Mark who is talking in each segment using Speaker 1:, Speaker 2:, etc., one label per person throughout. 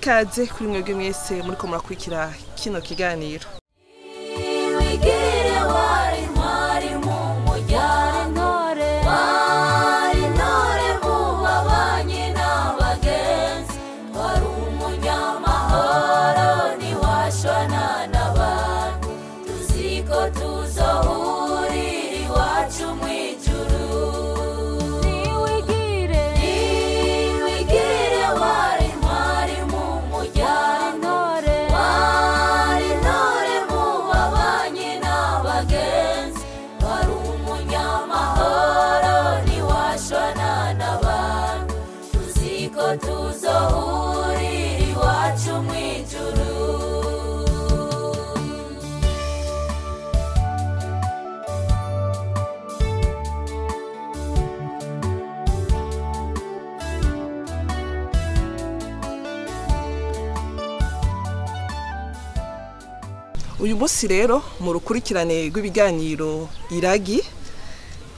Speaker 1: Ikaze kuri mwebwe mwese muriko murakurikira kino kiganiro.
Speaker 2: Wigire wari ntwari mu muryango, wari intore mu babanyi n'abagenzi, wari umunyamahoro ntiwashwana n'abantu, tuzi ko tuzohurira iwacu mw'ijuru. Niwigire, niwigire wari ntwari mu muryango, wari intore mu babanyi n'abagenzi, wari umunyamahoro ntiwashwana n'abantu, tuzi ko tuzohurira iwacu mw'ijuru.
Speaker 1: Uyu munsi rero mu rukurikirane rw'ibiganiro Iragi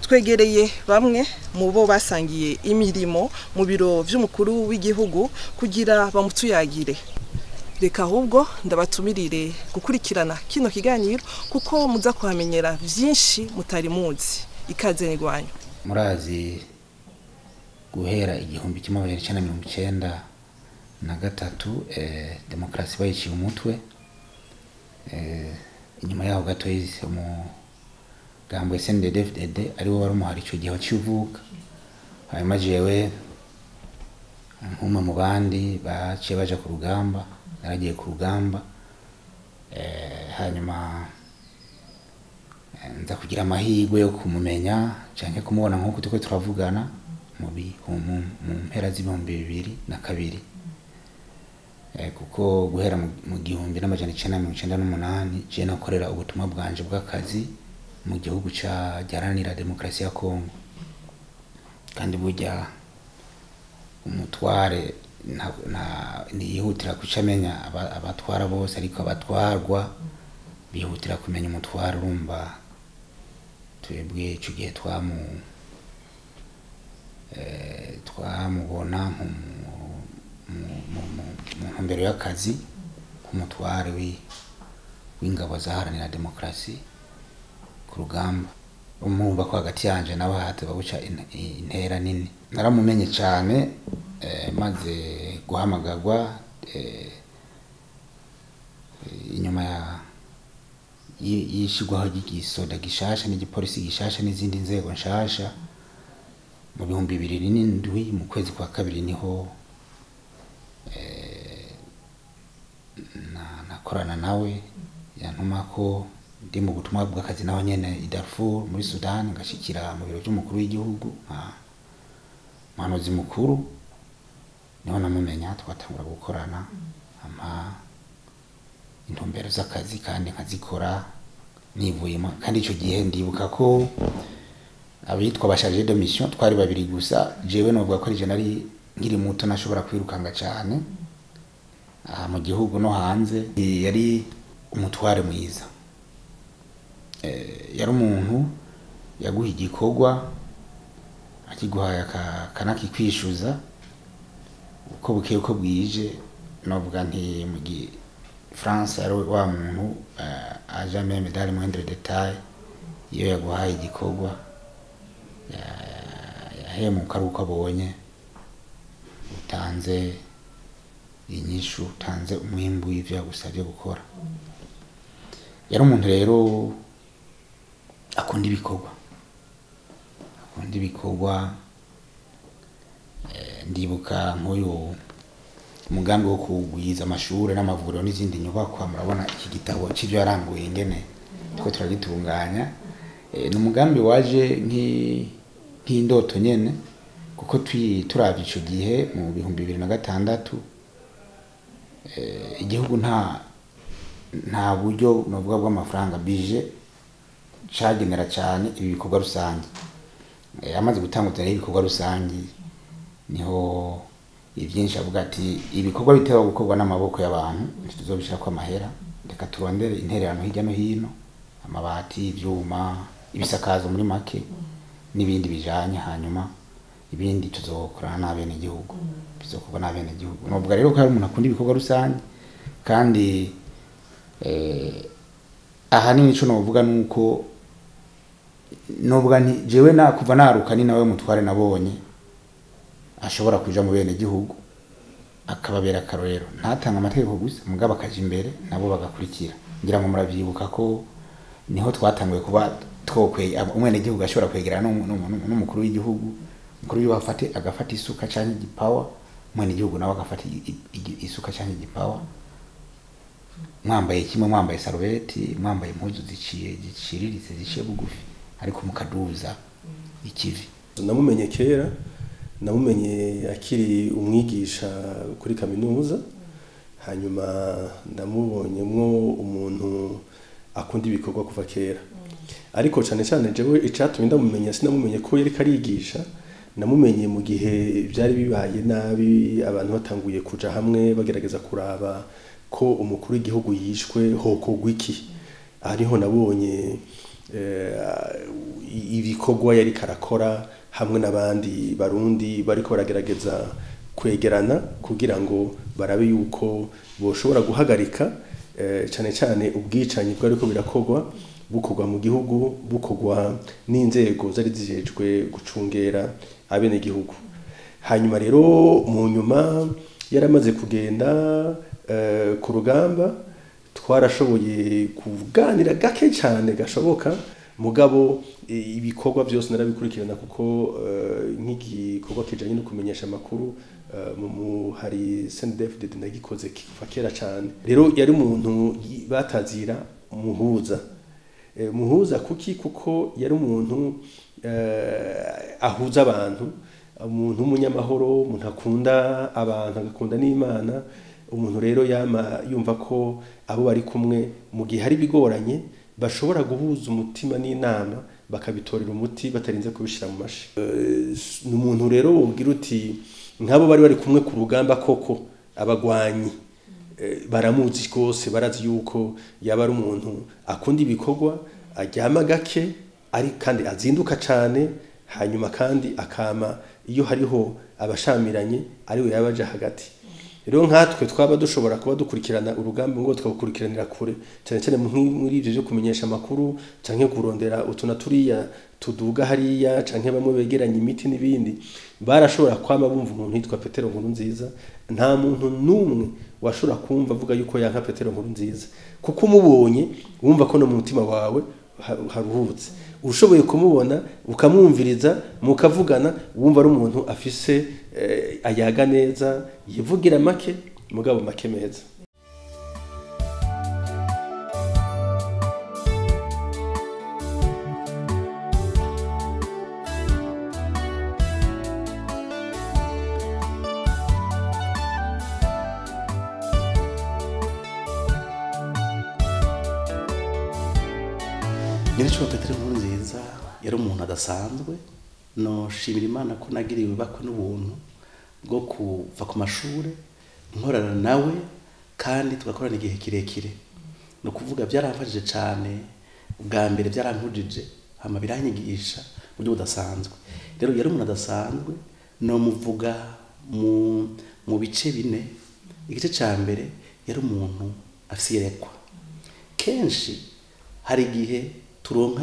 Speaker 1: twegereye bamwe mu bo basangiye imirimo mu biro vy'umukuru w'igihugu kugira bamutuyagire. Reka ahubwo ndabatumirire gukurikirana kino kiganiro kuko muza kuhamenyera vyinshi mutari muzi. Ikaze n'igwanyu.
Speaker 3: Murazi guhera 1993 demokarasi bayiciye umutwe. Inyuma yaho gato umugambwe CNDD-FDD ariwo wari umuhari ico gihe waciye. Hanyuma jewe nk'umwe mu bandi baciye baja ku rugamba, naragiye ku rugamba, hanyuma nza kugira amahirwe yo kumumenya canke kumubona nk'uko turiko turavugana mu mpera z'2002, kuko guhera mu 1998 je nakorera ubutumwa bwanje bw'akazi mu gihugu ca giharanira demokarasi ya Kongo. Kandi burya umutware ntiyihutira kuca amenya abatwara bose, ariko abatwarwa bihutira kumenya umutware. Urumva twebwe ico gihe twamubona mu ntumbero y'akazi nk'umutware w'ingabo zaharanira demokarasi ku rugamba. Umwumva ko hagati yanje nawe hateba guca intera nini. Naramumenye cane maze guhamagarwa inyuma y'ishirwaho ry'igisoda gishasha n'igipolisi gishasha n'izindi nzego nshasha mu 2007 mu kwezi kwa kabiri, niho nakorana nawe, yantuma ko ndi mu butumwa bw'akazi naho nyene i Darfur muri Sudan, ngashikira mu biro vy'umukuru w'igihugu nka muhanuzi mukuru. Niho namumenya, twatangura gukorana, ampa intumbero z'akazi kandi nkazikora nivuyemo. Kandi ico gihe ndibuka ko abitwa ba chargé de mission twari babiri gusa. Jewe novuga ko ari nari nkiri muto, nashobora kwirukanga cane aha mu gihugu no hanze. Yari umutware mwiza, yari umuntu yaguha igikorwa akiguhaye akanakikwishuza uko bukeye uko bwije. Novuga nti mu France yari wa muntu aja même dans les moindres détails. Iyo yaguhaye igikorwa yahemuka ari uko abonye utanze inyishu, utanze umwimbu w'ivyo yagusavye gukora. Yari umuntu rero akunda ibikorwa, akunda ibikorwa. Ndibuka nk'uyu umugambi wo kugwiza amashure n'amavuriro n'izindi nyubakwa. Murabona iki gitabo c'ivyo yaranguye ingene turiko turagitunganya. Ni umugambi waje nk'indoto nyene, kuko turavye ico gihe mu 2006 igihugu nta buryo novuga bw'amafaranga bije cagenera cane ibi bikorwa rusange. Amaze gutanguza rero ibikorwa rusange, niho ivyinshi avuga ati ibikorwa bitewe gukorwa n'amaboko y'abantu ntituzobishirako amahera, reka turondere intererano hirya no hino, amabati, ivyuma, ibisakazo muri make n'ibindi bijanye, hanyuma Ibindi tuzokorana n'abene gihugu, bizokorwa n'abene gihugu. Novuga rero ko hari umuntu akunda ibikorwa rusange, kandi ahanini ico novuga nuko novuga nti jewe na kuva naruka ni nawe mutware nabonye ashobora kuja mu bene gihugu akababera akarorero, ntatanga amategeko gusa mugabo akaja imbere nabo bagakurikira. Ngira ngo muravyibuka ko niho twatanguye kuba twokwe umwene gihugu ashobora kwegerana n'umukuru w'igihugu, umukuru w'igihugu afate agafata isuka canke igipawa, umwene gihugu nawe agafata isuka canke igipawa, mwambaye kimwe, mwambaye sarubeti, mwambaye impuzu ziciye ziciriritse ziciye bugufi, ariko mukaduza ikivi.
Speaker 4: Namumenye kera, namumenye akiri umwigisha kuri kaminuza, hanyuma ndamubonyemwo umuntu akunda ibikorwa kuva kera. Ariko cyane cyane jewe icatumye ndamumenya, sinamumenye ko yari karigisha, namumenye mu gihe byari bibaye nabi, abantu batanguye kuja hamwe bagerageza kuraba ko umukuru w'igihugu yishwe hokogwa iki. Ariho nabonye ibikorwa yari karakora hamwe n'abandi barundi bariko baragerageza kwegerana kugira ngo barabe yuko boshobora guhagarika cyane cyane ubwicanyi bwariko birakogwa, bukogwa mu gihugu, bukogwa n'inzego zari zijejwe gucungera abene gihugu. Hanyuma rero mu nyuma yaramaze kugenda ku rugamba, twarashoboye kuganira gake cyane gashoboka, mugabo ibikorwa byose narabikurikirana kuko nk'igikorwa kijanye no kumenyesha amakuru mu hari CNDD-FDD nagikoze kuva kera cyane. Rero yari umuntu batazira muhuza. Muhuza kuki? Kuko yari umuntu ahuza abantu, umuntu w'umunyamahoro, umuntu akunda abantu agakunda n'Imana, umuntu rero yama yumva ko abo bari kumwe mu gihe hari bigoranye bashobora guhuza umutima n'inama bakabitorera umuti batarinze kubishira mu mashi. Ni umuntu rero wobwira uti nk'abo bari bari kumwe ku rugamba koko abagwanyi baramuzi rwose, barazi yuko yaba ari umuntu akunda ibikorwa, aryama gake ari kandi azinduka cyane, hanyuma kandi akama iyo hariho abashamiranye ariwe yabaje hagati. Rero nkatwe twaba dushobora kuba dukurikirana urugamba ngo twakurikiranira kure cyane cyane muri ivyo byo kumenyesha amakuru canke kurondera utuna turiya tuduga hariya canke bamwe begeranye imiti n'ibindi, barashobora kwama bumva umuntu yitwa Petero Nkurunziza. Nta muntu numwe washobora kumva avuga yuko yanka Petero Nkurunziza, kuko umubonye wumva ko no mu mutima wawe haruhutse. Ushoboye kumubona ukamwumviriza mukavugana, wumva ari umuntu afise ayaga neza, yivugira make mugabo make meza.
Speaker 5: Nyiricyubahiro Petero Nkurunziza yari umuntu adasanzwe. No shimira Imana ko nagiriwe bakwe n'ubuntu bwo kuva ku mashure nkorana nawe kandi tugakorana igihe kirekire. No kuvuga byaramfashije cyane, ubwa mbere byarankujije hama biranyigisha mu buryo budasanzwe. Rero yari umuntu adasanzwe, no muvuga mu bice bine. Igice ca mbere yari umuntu afise iyerekwa. Kenshi hari igihe turonka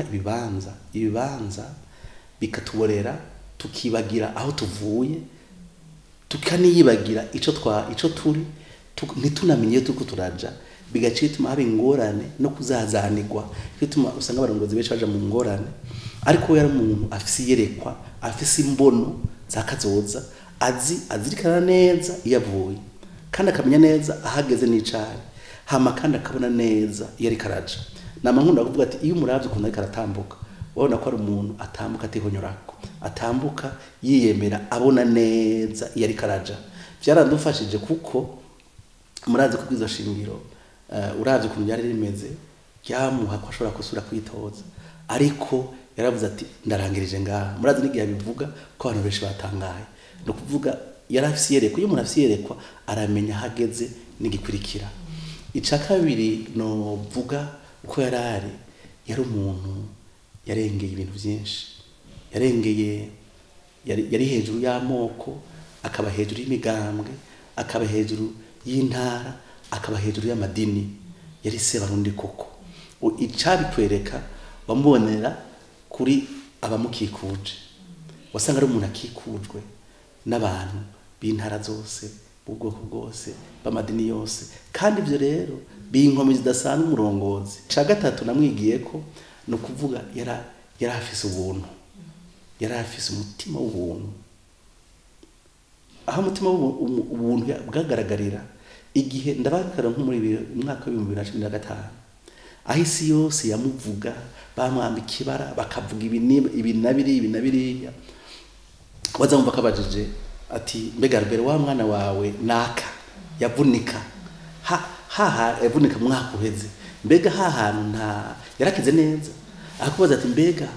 Speaker 5: ibibanza bikatuborera, tukibagira aho tuvuye, tukaniyibagira ico turi, ntitunamenye iyo turiko turaja, bigaca bituma haba ingorane no kuzazanirwa, bituma usanga abarongozi benshi baja mu ngorane. Ariko we yari umuntu afise iyerekwa, afise imbono za kazoza, azirikana neza iyo avuye, kandi akamenya neza ahageze n'icari, hama kandi akabona neza iyo ariko araja. Nama nkunda kuvuga ati iyo umuravye ukuntu ariko aratambuka, ubona ko ari umuntu atambuka atihonyorako, atambuka yiyemera, abona neza iyo ariko araja. Byarandufashije kuko murazi ko kwizo shingiro uravye ukuntu byari rimeze, ryamuha ko ashobora gusubira kwitoza, ariko yaravuze ati ndarangirije ngaha. Murazi n'igihe abivuga ko abantu benshi batangaye. No kuvuga yarafise iyerekwa, iyo umuntu afise iyerekwa aramenya ahageze n'igikurikira. Ica kabiri no vuga uko yarari, yari umuntu yarengeye ibintu byinshi, yarengeye Yari hejuru y'amoko, akaba hejuru y'imigambwe, akaba hejuru y'intara, akaba hejuru y'amadini. Yari Sebarundi koko. Icabikwereka wamubonera kuri abamukikuje. Wasanga ari umuntu akikujwe n'abantu b'intara zose, b'ubwoko bwose, b'amadini yose. Kandi ivyo rero binkomezi zidasanzwe umurongozi. Ica gatatu namwigiye ko ni ukuvuga yari afise ubuntu, yari afise umutima w'ubuntu. Aho umutima w'ubuntu bwagaragarira igihe ndabakara nko muri umwaka w'ibihumbi bibiri na cumi na gatanu, aho isi yose yamuvuga, bamwambika ibara, bakavuga ibi na biriya, ibi na biriya. Waza wumva kabajije ati mbega Albert wa mwana wawe naka yavunika ha yavunika mwaka uheze, mbega ha hantu nta yarakize neza. Akakubaza ati mbega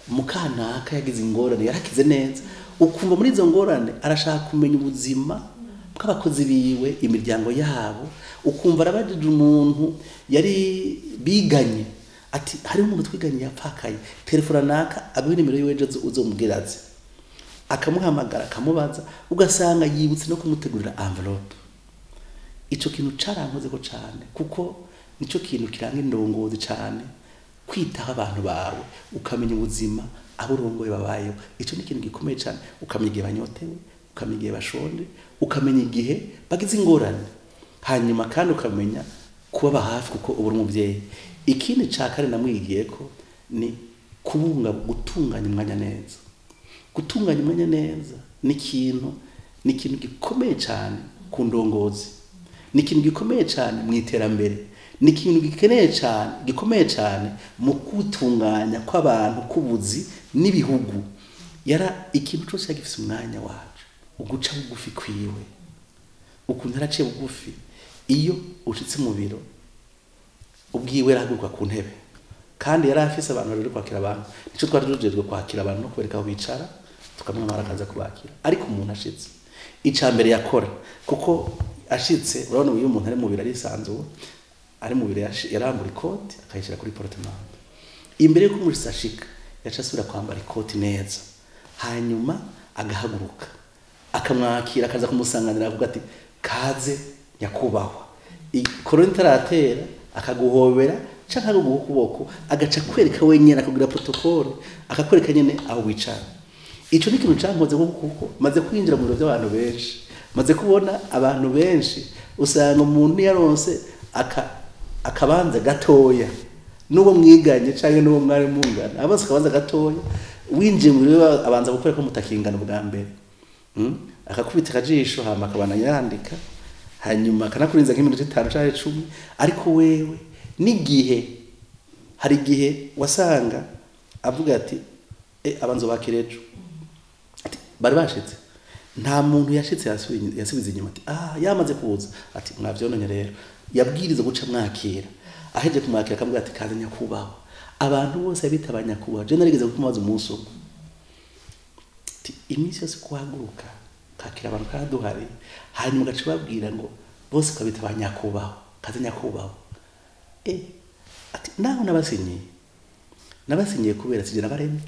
Speaker 5: mukanaka yagize ingorane yarakize neza. Ukumva muri izo ngorane arashaka kumenya ubuzima bw'abakozi biwe, imiryango yabo. Ukumva arabajije umuntu yari biganye ati hari umuntu twiganye yapfakaye, telefona naka aguhe nimero yiwe ejo uzomubwira aze. Akamuhamagara akamubaza, ugasanga yibutse no kumutegurira envelope. Ico kintu carankoze ko cane, kuko nico kintu kiranga indongozi cane, kwitaho abantu bawe, ukamenya ubuzima abo urongoye babayeho. Ico ni ikintu gikomeye cane, ukamenya igihe banyotewe, ukamenya igihe bashonje, ukamenya igihe bagize ingorane, hanyuma kandi ukamenya kubaba hafi kuko uba uri umuvyeyi. Ikindi ca kane namwigiye ko ni kubunga, gutunganya umwanya neza. Gutunganya umwanya neza ni ikintu gikomeye cane ku ndongozi, ni ikintu gikomeye cane mu iterambere, ni ikintu gikeneye cane, gikomeye cane mu kutunganya kw'abantu, k'ubuzi n'ibihugu. Yara ikintu cose gifise umwanya wacu, uguca bugufi kwiwe, ukuntu yaraciye bugufi. Iyo ushitse mu biro ubwiwe arahaguruka ku ntebe, kandi yari afise abantu bari kwakira abantu. Nico twari tujejwe kwakira abantu no kubereka aho bicara, tukamwamara akaza kubakira. Ariko umuntu ashitse, ica mbere yakora, kuko ashitse urabona uyu muntu ari mu biro arisanzuwe, ari mu biro yarambura ikoti akayishira kuri portemanteau. Imbere yuko umushitsi ashika yaca asubira kwambara ikoti neza, hanyuma agahaguruka akamwakira, akaza kumusanganira, avuga ati kaze nyakubahwa. Ikorona itaratera akaguhobera canke akaguha ukuboko, agaca kwereka wenyene, akakugira protocole, akakwereka nyene aho wicara. Ico ni ikintu cankoze kuko maze kwinjira mu biro by'abantu benshi, maze kubona abantu benshi, usanga umuntu yaronse akabanza gatoya n'uwo mwiganye canke n'uwo mwari mungana, abanza akabanza gatoya, winjiye mu biro abanza gukora ko mutakingana ubwa mbere, akakubita akajisho, hama akabana yandika, hanyuma akanakurinza nk'iminota 5 canke 10. Ariko wewe n'igihe hari igihe wasanga avuga ati abanzo bakirejo ati bari bashitse, nta muntu yashitse yasubiza inyuma ati yamaze kuza, ati mwavyononye rero. Yabwiriza guca mwakira, aheje kumwakira akamubwira ati kaze nyakubahwa. Abantu bose bitaba nyakubahwa. Je narigeze kumubaza umunsi umwe ati iminsi yose kuhaguruka kakira abantu kaduhari, hanyuma gaca babwira ngo bose kabitaba nyakubahwa, kaze nyakubahwa. Ati naho nabasinyiye kubera sije nabaremye,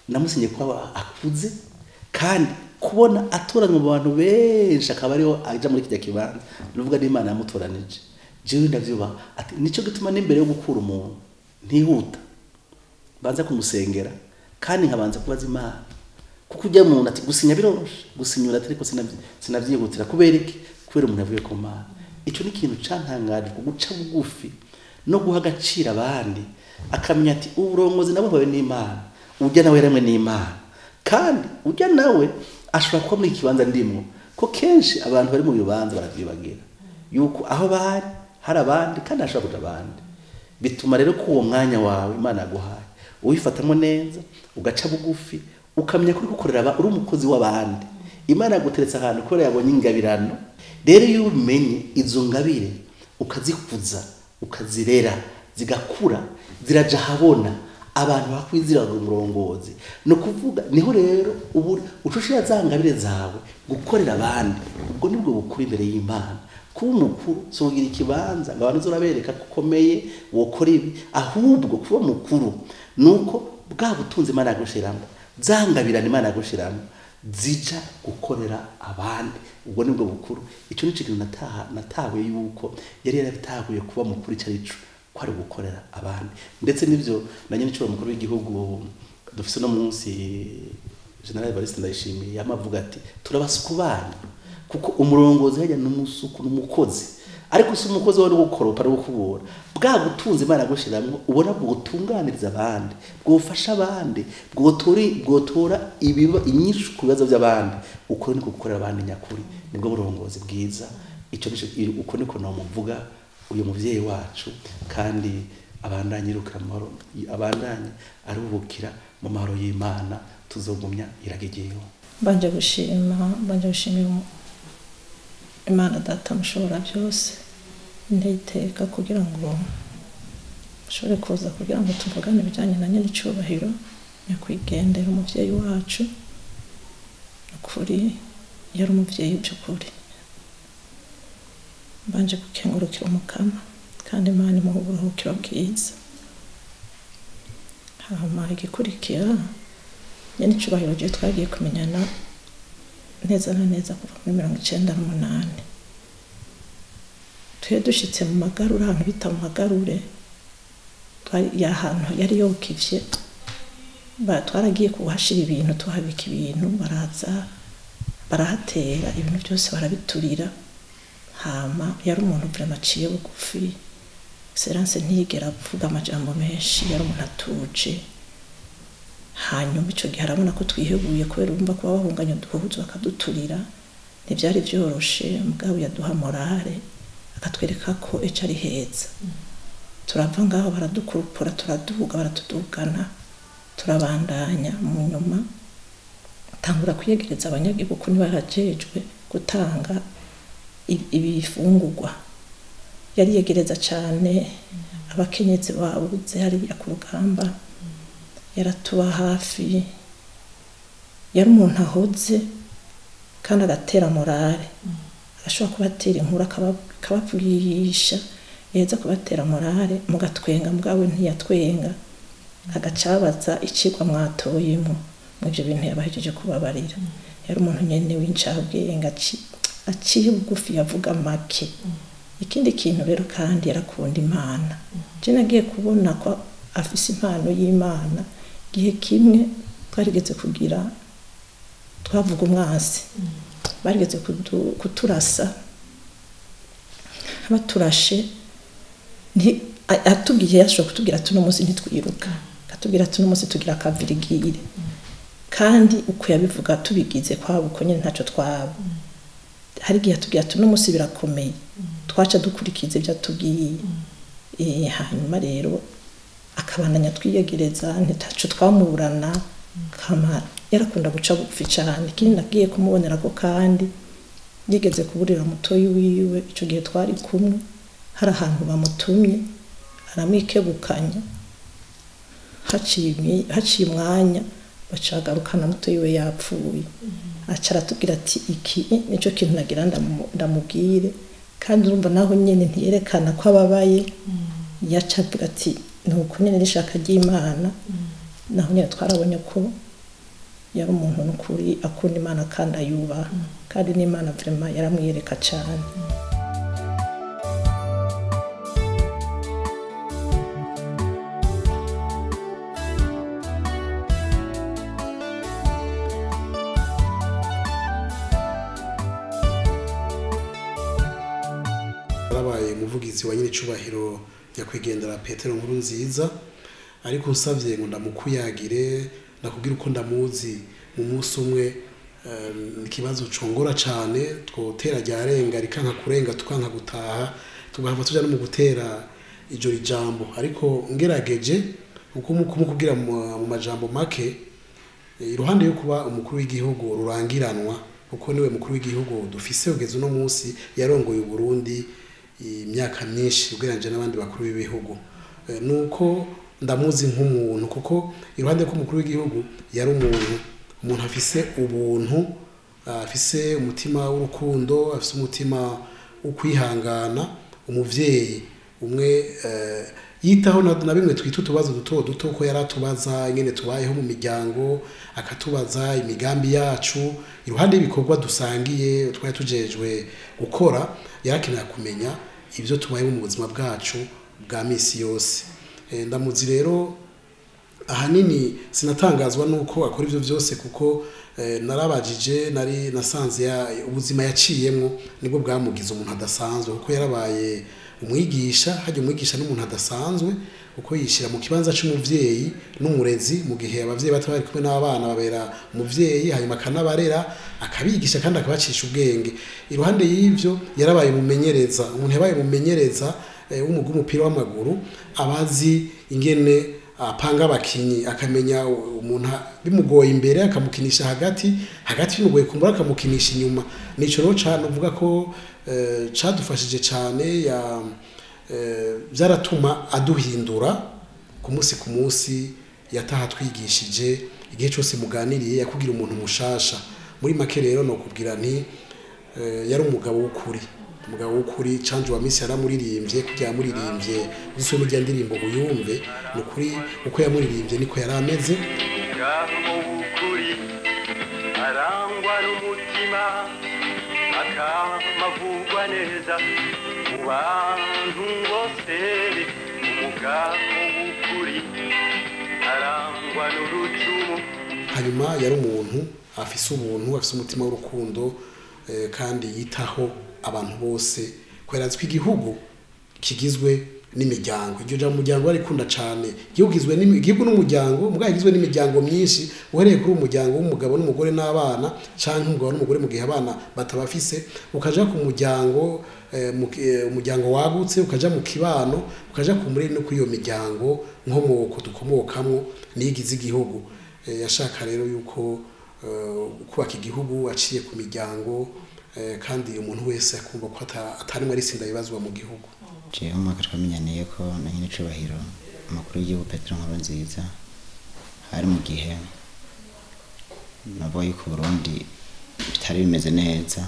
Speaker 5: namusinyiye kuba akuze, kandi kubona atoranywa mu bantu benshi akaba ariho aja muri kijya kibanza, nuvuga n'Imana yamutoranije. Jewe ndavyubaha. Ati nico gituma n'imbere yo gukura umuntu ntihuta, banza kumusengera kandi nkabanza kubaza Imana, kuko ujya umuntu ati gusinya biroroshe, gusinyura ati ariko sinavyihutira. Kubera iki? Kubera umuntu avuye ku Mana. Ico ni ikintu cantangaje, guca bugufi no guha agaciro abandi, akamenya ati uburongozi nabo bawe n'Imana, ujya nawe yaremwe n'Imana, kandi ujya nawe ashobora kuba muri ikibanza ndimwo. Ko kenshi abantu bari mu bibanza baravyibagira yuko aho bari hari abandi kandi ashobora kuja abandi. Bituma rero ko uwo mwanya wawe Imana yaguhaye uwifatamwo neza, ugaca bugufi, ukamenya kuri gukorera uri umukozi w'abandi. Imana yaguteretse ahantu kubera yabonye ingabirano. Rero iyo ubimenye izo ngabire ukazikuza, ukazirera, zigakura, ziraja habona, abantu bakwizira umurongozi. No kuvuga niho rero ubu ucushira za ngabire zawe gukorera abandi, ubwo nibwo bukuru imbere y'Imana. Kuba umukuru so kugira ikibanza ngo abantu uzorabereka ko ukomeye wokora ibi, ahubwo kuba mukuru nuko bwa butunzi Imana yagushiramo Zangabirana Imana yagushiramo zija gukorera abandi, ubwo nibwo bukuru. Icyo ni ikintu natahuye yuko yari yarabitahuye kuba mukuru icyo arico, ko ari gukorera abandi. Ndetse n'ivyo na nyene cyo mukuru w'igihugu dufise no munsi General Evariste Ndayishimiye yamavuga ati turabasuku banyu, kuko umurongozi hajya n'umusuku n'umukozi, ariko si umukozi wari gukoropa no gukubura. Bwa butunzi Imana yagushiramwo ubona bwotunganiriza abandi, bwofasha abandi, bwotora inyishu ku bibazo by'abandi. Uko niko gukorera abandi nyakuri, nibwo burongozi bwiza. Ico nico, uko niko nomuvuga uyu muvyeyi wacu, kandi abandanye yirukira mu mahoro, abandanye aruhukira mu mahoro y'Imana, tuzogumya iragegeyo.
Speaker 6: Mbanje gushimira Imana Data mushobora byose, ndayiteka kugira ngo mushobore kuza kugira ngo tuvugane ibijyanye na nyenicubahiro nyakwigendera umuvyeyi wacu. Ukuri yari umuvyeyi by'ukuri. Mbanje gukengurukira Umukama kandi Imana imuhe uburuhukiro bwiza. Hama igikurikira, nyenicubahiro je twagiye kumenyana neza na neza kuva muri 98. Twe dushitse mu magarure, ahantu bita mu magarure, twari ahantu yari yokivye, twaragiye kuhashira ibintu, tuhabika ibintu, baraza barahatera ibintu byose barabiturira. Hama yari umuntu vraiment aciye bugufi, Excellence ntiyigera avuga amajambo menshi, yari umuntu atuje. Hanyuma ico gihe arabona ko twihebuye kubera urumva ko babahunganya uduhuzu bakaduturira, ntivyari vyoroshe, mugabo yaduha morale akatwereka ko ejo ari heza. Turava ngaho baradukurupura, turaduga, baratudugana, turabandanya. Mu nyuma tangura kwiyegereza abanyagihugu ko nibarajejwe gutanga ibifungurwa. Yari yegereza cane abakenyezi babuze hariya ku rugamba, yaratuba hafi, yari umuntu ahoze kandi agatera morale, agashobora kubatera inkuru akabavugisha, yaheza kubatera morale mugatwenga, mugabo ntiyatwenga, agacabaza icigwa mwatoyemo mw'ivyo bintu yabahejeje kubabarira. Yari umuntu nyene w'incabwenge, aciye bugufi, yavuga make. Ikindi kintu rero kandi yarakunda Imana. Je nagiye kubona ko afise impano y'Imana. Gihe kimwe twarigeze kugira, twavuga umwansi, barigeze kuturasa, baturashe, atubwiye yashobora kutubwira ati uno munsi ntitwiruka, atubwira ati uno munsi tugira akavirigire. Kandi uko yabivuga tubigize kwabo uko nyene ntaco twaba. Hari igihe atubwira ati uno munsi birakomeye, twaca dukurikiza ibyo atubwiye. Hanyuma rero akabandanya twiyegereza, ntitaco twamuburana, kama yarakunda guca bugufi cane. Ikindi nagiye kumubonera ko kandi yigeze kuburira mutoyi wiwe, ico gihe twari kumwe, hari ahantu bamutumye aramwikebukanya, haciye umwanya bacagarukana mutoyi we yapfuye. Aca aratubwira ati iki nico kintu nagira ndamubwire, kandi urumva naho nyene ntiyerekana ko ababaye, yaca avuga ati nuko nyene n'ishaka ry'Imana. Naho nyene twarabonye ko yari umuntu n'ukuri akunda Imana kandi ayubaha, kandi n'Imana vraiment yaramwiyereka cane.
Speaker 7: Yarabaye umuvugizi wa nyenicubahiro nyakwigendera Petero Nkurunziza, ariko nsavye ngo ndamukuyagire nakubwira uko ndamuzi mu munsi umwe, ikibazo congora cane, twotera ryarenga rikanka kurenga tukanka gutaha, tugahava tuja no mu gutera ijo ijambo. Ariko ngerageje uko kumukubwira mu majambo make, iruhande yo kuba umukuru w'igihugu rurangiranwa, kuko niwe mukuru w'igihugu dufise kugeza uno munsi, yarongoye Uburundi imyaka myinshi ugereranyije n'abandi bakuru b'ibihugu. Nuko ndamuzi nk'umuntu, kuko iruhande ko umukuru w'igihugu yari umuntu afise ubuntu, afise umutima w'urukundo, afise umutima wo kwihangana, umuvyeyi umwe Yitaho na bimwe twita utubazo duto duto, ko yaratubaza ingene tubayeho mu miryango, akatubaza imigambi yacu iruhande y'ibikorwa dusangiye twari tujejwe gukora. Yarakenera kumenya ibyo tubayeho mu buzima bwacu bwa misi yose. Ndamuzi rero ahanini sinatangazwa nuko akora ivyo vyose, kuko narabajije, nari nasanze ubuzima yaciyemwo nibwo bwamugize umuntu adasanzwe, kuko yarabaye umwigisha. Hajya umwigisha n'umuntu adasanzwe, kuko yishira mu kibanza c'umuvyeyi n'umurezi. Mu gihe abavyeyi bataba bari kumwe n'abana, babera umuvyeyi, hanyuma akanabarera, akabigisha kandi akabacisha ubwenge. Iruhande y'ivyo yarabaye umumenyereza. Umuntu yabaye umumenyereza w'umugwi w'umupira w'amaguru abazi ingene apanga abakinyi, akamenya umuntu bimugoye imbere akamukinisha hagati, hagati bimugoye kumbura akamukinisha inyuma. Nico rero cane uvuga ko cadufashije cane, byaratuma aduhindura ku munsi ku munsi. Yataha twigishije, igihe cyose muganiriye yakugira umuntu mushasha. Muri make rero no kubwira nti yari umugabo w'ukuri, umugabo w'ukuri. Canje wa misi yaramuririmbye, kugira yamuririmbye uzusubire muri ndirimbo uyumve, ni ukuri uko yamuririmbye niko yari ameze.
Speaker 8: Umugabo w'ukuri arangwa n'umutima, akamavugwa neza mu bantu bose. Umugabo w'ukuri arangwa n'urucumu.
Speaker 7: Hanyuma yari umuntu afise ubuntu, afise umutima w'urukundo, kandi yitaho abantu bose, kubera ko igihugu kigizwe n'imiryango. Iryo jambo umuryango arikunda cane. Igihugu kigizwe igihugu n'umuryango, mugabo kigizwe n'imiryango myinshi, uhereye kuri umuryango w'umugabo n'umugore n'abana, canke umugabo n'umugore mu gihe abana batabafise, ukaja ku muryango, umuryango wagutse, ukaja mu kibano, ukaja ku muri no kuri iyo miryango nkomoko dukomokamwo nigize igihugu. Yashaka rero yuko kubaka igihugu aciye ku miryango, kandi umuntu wese akumva ko atarimwe ari sinda bibazwa mu gihugu.
Speaker 3: Jewe umwaka twamenyaniye ko na nyine icubahiro umukuru w'igihugu Petero Nkurunziza, hari mu gihe navuga yuko Burundi bitari bimeze neza,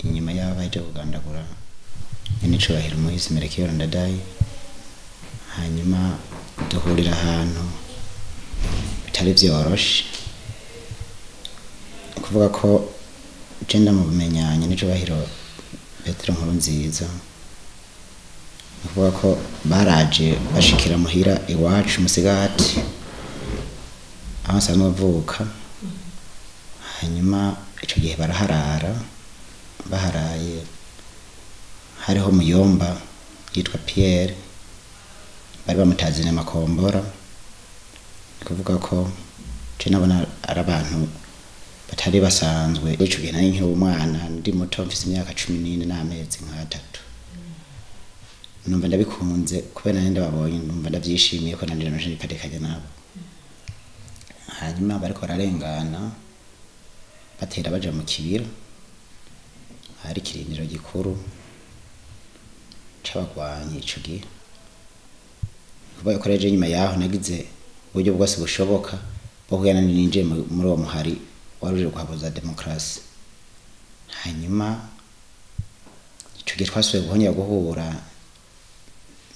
Speaker 3: inyuma y'aho bahejeje kugandagura nyine icubahiro umuhisi Melchior Ndadaye. Hanyuma duhurira ahantu bitari vyoroshe, kuvuga ko je ndamumenyanye n'icubahiro Petero Nkurunziza, kuvuga ko baraje bashikira muhira iwacu Musigati aho nsanzwe mvuka. Hanyuma ico gihe baraharara, baharaye hariho muyomba yitwa Pierre, bari bamutazine Makombora. Kuvuga ko je nabona ari abantu batari basanzwe. Ico gihe nari nkiri umwana, ndi muto, mfise imyaka 14 n'amezi nk'atatu. Numva ndabikunze kubera nari ndababonye, numva ndavyishimiye ko nanje nanje nifatikanya nabo. Hanyuma bariko bararengana batera baja mu kibira, hari ikirindiro gikuru c'abagwanyi ico gihe. Kuvuga ko rero nyuma yaho nagize uburyo bwose bushoboka bwo kugira ngo ninjire muri uwo muhari wari uje guhabuza demokarasi. Hanyuma ico gihe twasubiye guhonyera guhura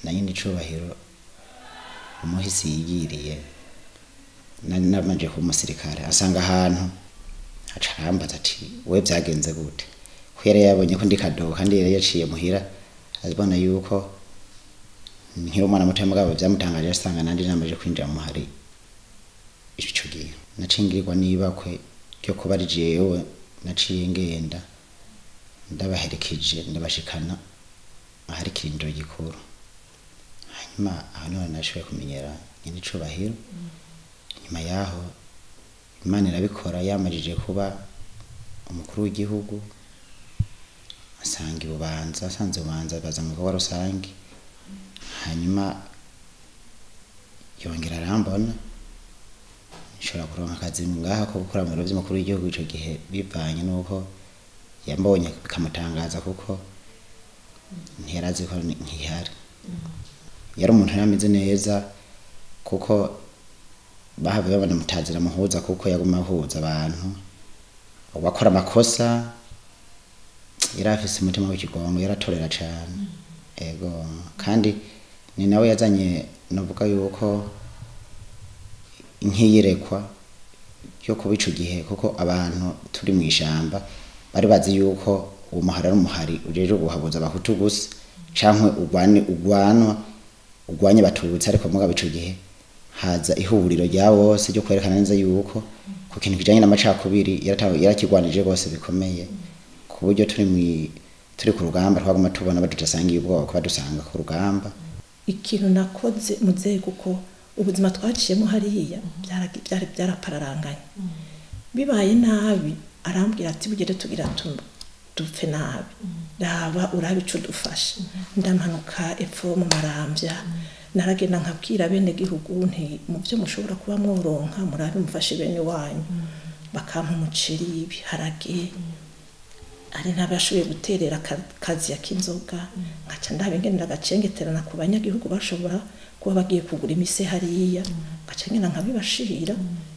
Speaker 3: na nyine icubahiro umuhisi yigiriye, nabanje kuba umusirikare, asanga ahantu aca arambaza ati we vyagenze gute, ko yari yabonye ko ndi kadogo kandi yari yaciye muhira azibona yuko nkiri umwana muto. Mugabo vyamutangaje asanga nanje namaze kwinjira mu muhari. Ico gihe naciye nibakwe ryo kuba ari jewe, naciye ngenda ndabaherekeje ndabashikana ahari ikirindiro gikuru. Hanyuma aho niho nashoboye kumenyera nyine icubahiro. Nyuma yaho Imana irabikora, yamajije kuba umukuru w'igihugu, asanga ibubanza, asanze ububanza baza mu bikorwa rusange. Hanyuma yongera arambona, nshobora kuronka akazi ngaha ko gukora mu biro vy'umukuru w'igihugu. Ico gihe bivanye n'uko yambonye bikamutangaza, kuko ntiyarazi ko nkihari. Yari umuntu yari ameze neza, kuko bahavuye babona mutazira muhuza, kuko yaguma ahuza abantu bakora amakosa. Yari afise umutima w'ikigongo, yaratorera cane, ego. Kandi Ni nawe yazanye novuga yuko nkiyerekwa yo kuba ico gihe, kuko abantu turi mu ishamba bari bazi yuko uwo muhari ari umuhari ujeje guhabuza abahutu gusa canke ugwane ugwanwa ugwanye batutsi, ariko mugabo ico gihe haza ihuriro rya bose ryo kwerekana neza yuko ku kintu kijanye n'amacakubiri yarakigwanije rwose bikomeye, ku buryo turi ku rugamba twaguma tubona badudasangiye ubwoko badusanga ku rugamba.
Speaker 6: Ikintu nakoze muzehe, kuko ubuzima twaciyemo hariya byari byarapararanganye, bibaye nabi arambwira ati bugere tugira dupfe nabi, raba urabe ico dufashe. Ndamanuka epfo mu Maramvya, naragenda nkabwira bene gihugu nti mu byo mushobora kuba mworonka murabe mufashe bene wanyu, bakampa umuceri, ibiharage, ari ntabashoboye guterera akazi k'inzoga, nkaca ndaba ingene ndagacengeterana ku banyagihugu bashobora kuba bagiye kugura imise hariya, nkaca ngenda nkabibashira.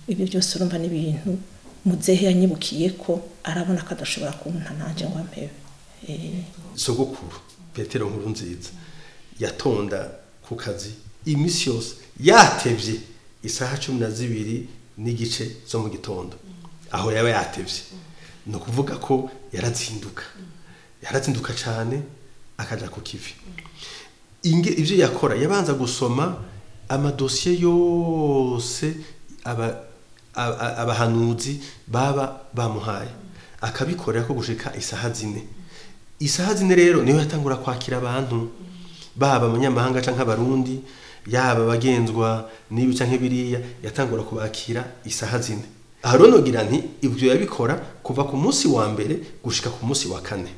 Speaker 6: Ibyo byose urumva n'ibintu muzehe yanyibukiye ko arabona ko adashobora kumpa nanje ngo ampebe.
Speaker 4: Sogokuru Petero Nkurunziza yatonda ku kazi imisi yose yatevye isaha 12:15 zo mu gitondo, aho yaba yatevye no kuvuga ko yarazinduka cyane akaja ku kivi. Ivyo yakora yabanza gusoma amadosiye yose abahanuzi baba bamuhaye, akabikorera ko gushika isaha 4. Isaha 4 rero niho yatangura kwakira abantu, baba abanyamahanga canke abarundi, yaba bagenzwa n'ibi canke biriya, yatangura kubakira isaha 4. Aharonogira nti ibyo yabikora kuva ku munsi wa mbere gushika ku munsi wa kane.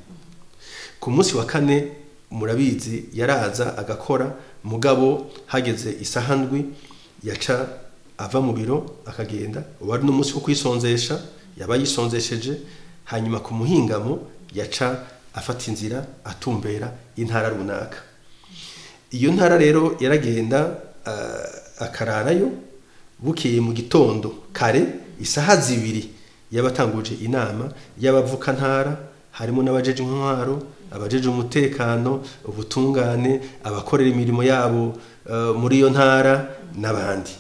Speaker 4: Ku munsi wa kane murabizi yaraza agakora, mugabo hageze isaha 7 yaca ava mu biro akagenda. Wari n'umunsi wo kwisonzesha, yaba yisonzesheje, hanyuma ku muhingamo yaca afata inzira atumbera intara runaka. Iyo ntara rero yaragenda akararayo, bukeye mu gitondo kare isaha 2 yabatanguje inama y'abavuka ntara, harimo n'abajeje intwaro, abajeje umutekano, ubutungane, abakorera imirimo yabo muri iyo ntara n'abandi.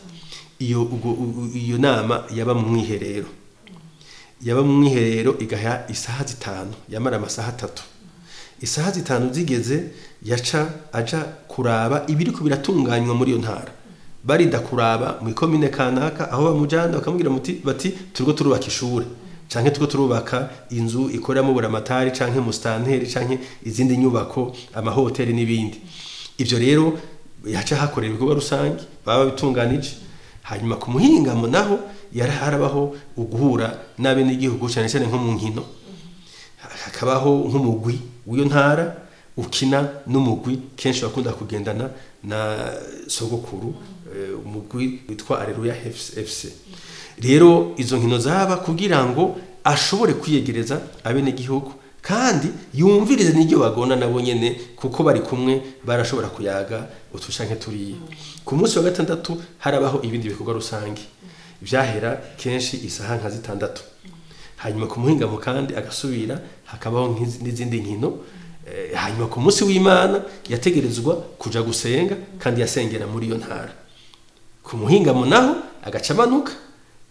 Speaker 4: Iyo nama yaba mu mwiherero, igaha isaha 5, yamara amasaha 3. Isaha 5 zigeze yaca aja kuraba ibiriko biratunganywa muri iyo ntara. Barinda kuraba mu ikomine kanaka aho bamujana bakamubwira bati turiko turubaka ishure canke turiko turubaka inzu ikoreramo buramatari canke mustanteri canke izindi nyubako, amahoteli n'ibindi. Ivyo rero yaca hakorera ibikorwa rusange baba bitunganije. Hanyuma ku muhingamo naho yaraharabaho uguhura n'abenegihugu cyane cyane nko mu nkino, hakabaho nk'umugwi w'iyo ntara ukina n'umugwi kenshi bakunda kugendana na sogokuru, umugwi witwa Areruya FC. Rero izo nkino zaba kugira ngo ashobore kwiyegereza abenegihugu kandi yumvirize n'iryo bagona nabo nyene, kuko bari kumwe barashobora kuyaga utushanke turiye. Ku munsi wa gatandatu harabaho ibindi bikorwa rusange vyahera kenshi isaha nka 6. Hanyuma ku muhingamo kandi agasubira hakabaho n'izindi nkino. Hanyuma ku munsi w'Imana yategerezwa kuja gusenga, kandi yasengera muri iyo ntara. Ku muhingamo naho agaca amanuka,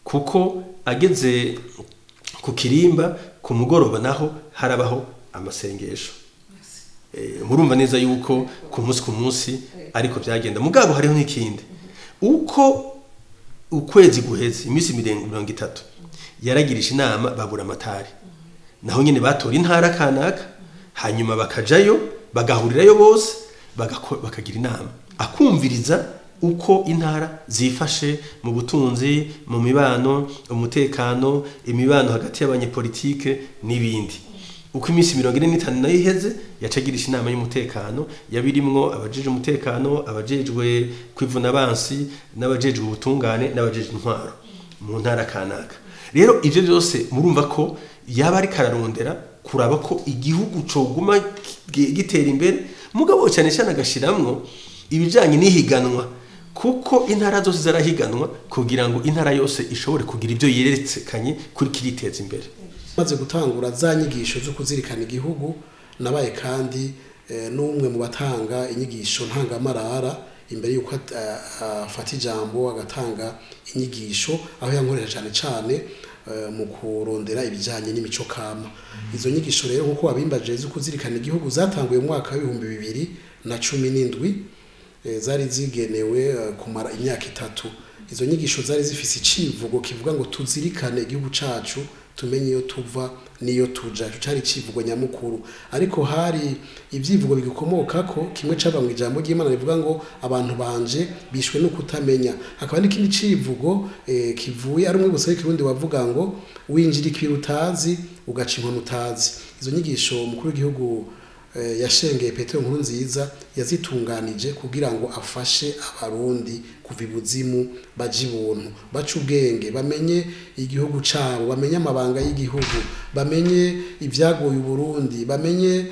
Speaker 4: kuko ageze ku kirimba ku mugoroba naho harabaho amasengesho. Murumva neza yuko ku munsi ariko byagenda. Mugabo hariho n'ikindi, uko ukwezi guheze iminsi 30 yaragirisha inama babura amatari, naho nyene batora intara kanaka, hanyuma bakajayo bagahurirayo bose bakagira inama, akumviriza uko intara zifashe mu butunzi, mu mibano, umutekano, imibano hagati y'abanyepolitike n'ibindi. Uko iminsi 45 nayo iheze yacagirisha inama y'umutekano, yabirimwo abajeje umutekano, abajejwe kwivuna abansi, n'abajejwe ubutungane, n'abajejwe intwaro mu ntara kanaka. Rero ivyo byose murumva ko yaba ari kararondera kuraba ko igihugu coguma gitera imbere, mugabo cyane cyane agashiramwo ibijanye n'ihiganwa, kuko intara zose zarahiganwa kugira ngo intara yose ishobore kugira ibyo yerekanye kuri kiriteza imbere.
Speaker 7: Maze gutangura za nyigisho zo kuzirikana igihugu, nabaye kandi n'umwe mu batanga inyigisho ntangamarara imbere yuko afata ijambo agatanga inyigisho, aho yankoresha cyane cyane mu kurondera ibijyanye n'imico kama. Izo nyigisho rero nkuko wabimbaje zo kuzirikana igihugu zatanguye mu mwaka w'ibihumbi 2017, zari zigenewe kumara imyaka 3. Izo nyigisho zari zifise icivugo kivuga ngo tuzirikane igihugu cacu, tumenye iyo tuva niyo tuja. Ico cari icivugo nyamukuru, ariko hari ivyivugo bigikomokako. Kimwe cava mu ijambo ry'Imana rivuga ngo abantu banje bishwe no kutamenya. Hakaba n'ikindi civugo kivuye ari umwibutso w'ikirundi wavuga ngo winjira ikibiri utazi ugaca inkono utazi. Izo nyigisho umukuru w'igihugu yashengeye Petero Nkurunziza yazitunganije kugira ngo afashe abarundi kuva ibuzimu baje ibuntu, bace ubwenge, bamenye igihugu cabo, bamenye amabanga y'igihugu, bamenye ibyagoye Uburundi, bamenye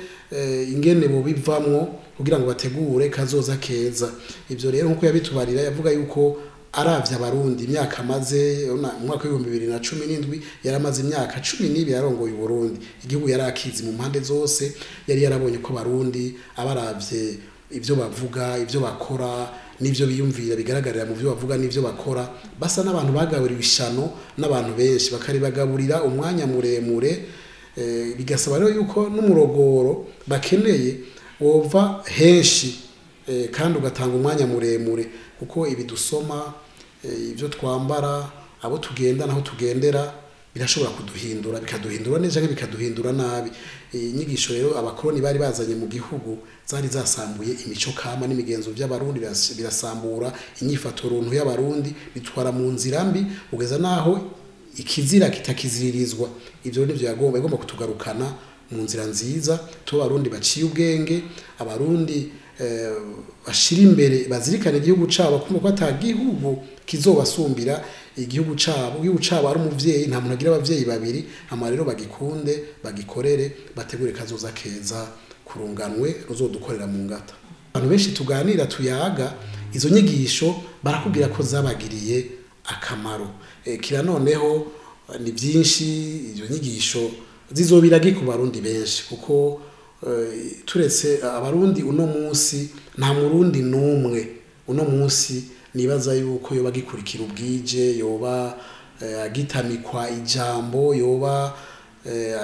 Speaker 7: ingene bobivamwo kugira ngo bategure kazoza keza. Ivyo rero nkuko yabitubarira, yavuga yuko aravye abarundi imyaka amaze mu mwaka w'ibihumbi 2017, yaramaze imyaka 12 yarongoye Uburundi. Igihugu yarakizi mu mpande zose, yari yarabonye ko abarundi abaravye ivyo bavuga, ivyo bakora n'ivyo biyumvira bigaragarira mu byo bavuga n'ivyo bakora, basa n'abantu bagaburiwe ishano n'abantu benshi, bakaribagaburira umwanya muremure. Bigasaba rero yuko n'umurogoro bakeneye wova henshi, kandi ugatanga umwanya muremure, kuko ibi dusoma, ibyo twambara, abo tugenda naho tugendera birashobora kuduhindura, bikaduhindura neza canke bikaduhindura nabi. Inyigisho rero abakoroni bari bazanye mu gihugu zari zasambuye imico kama n'imigenzo by'abarundi, birasambura inyifato runtu y'abarundi, bitwara mu nzira mbi ugeza naho ikizira kitakiziririzwa. Ivyo nivyo yagomba kutugarukana mu nzira nziza, tuba abarundi baciye ubwenge, abarundi bashira imbere, bazirikana igihugu cabo, kumva ko ata gihugu kizobasumbira igihugu cabo. Igihugu cabo ari umuvyeyi, nta muntu agira abavyeyi babiri. Hama rero bagikunde, bagikorere, bategure kazoza keza kurunganwe ruzodukorera mu ngata. Abantu benshi tuganira tuyaga izo nyigisho barakubwira ko zabagiriye akamaro. Kira noneho ni byinshi izo nyigisho zizobiragi ku barundi benshi, kuko turetse abarundi uno munsi nta murundi numwe uno munsi nibaza yuko yoba agikurikira ubwije, yoba agitamikwa ijambo, yoba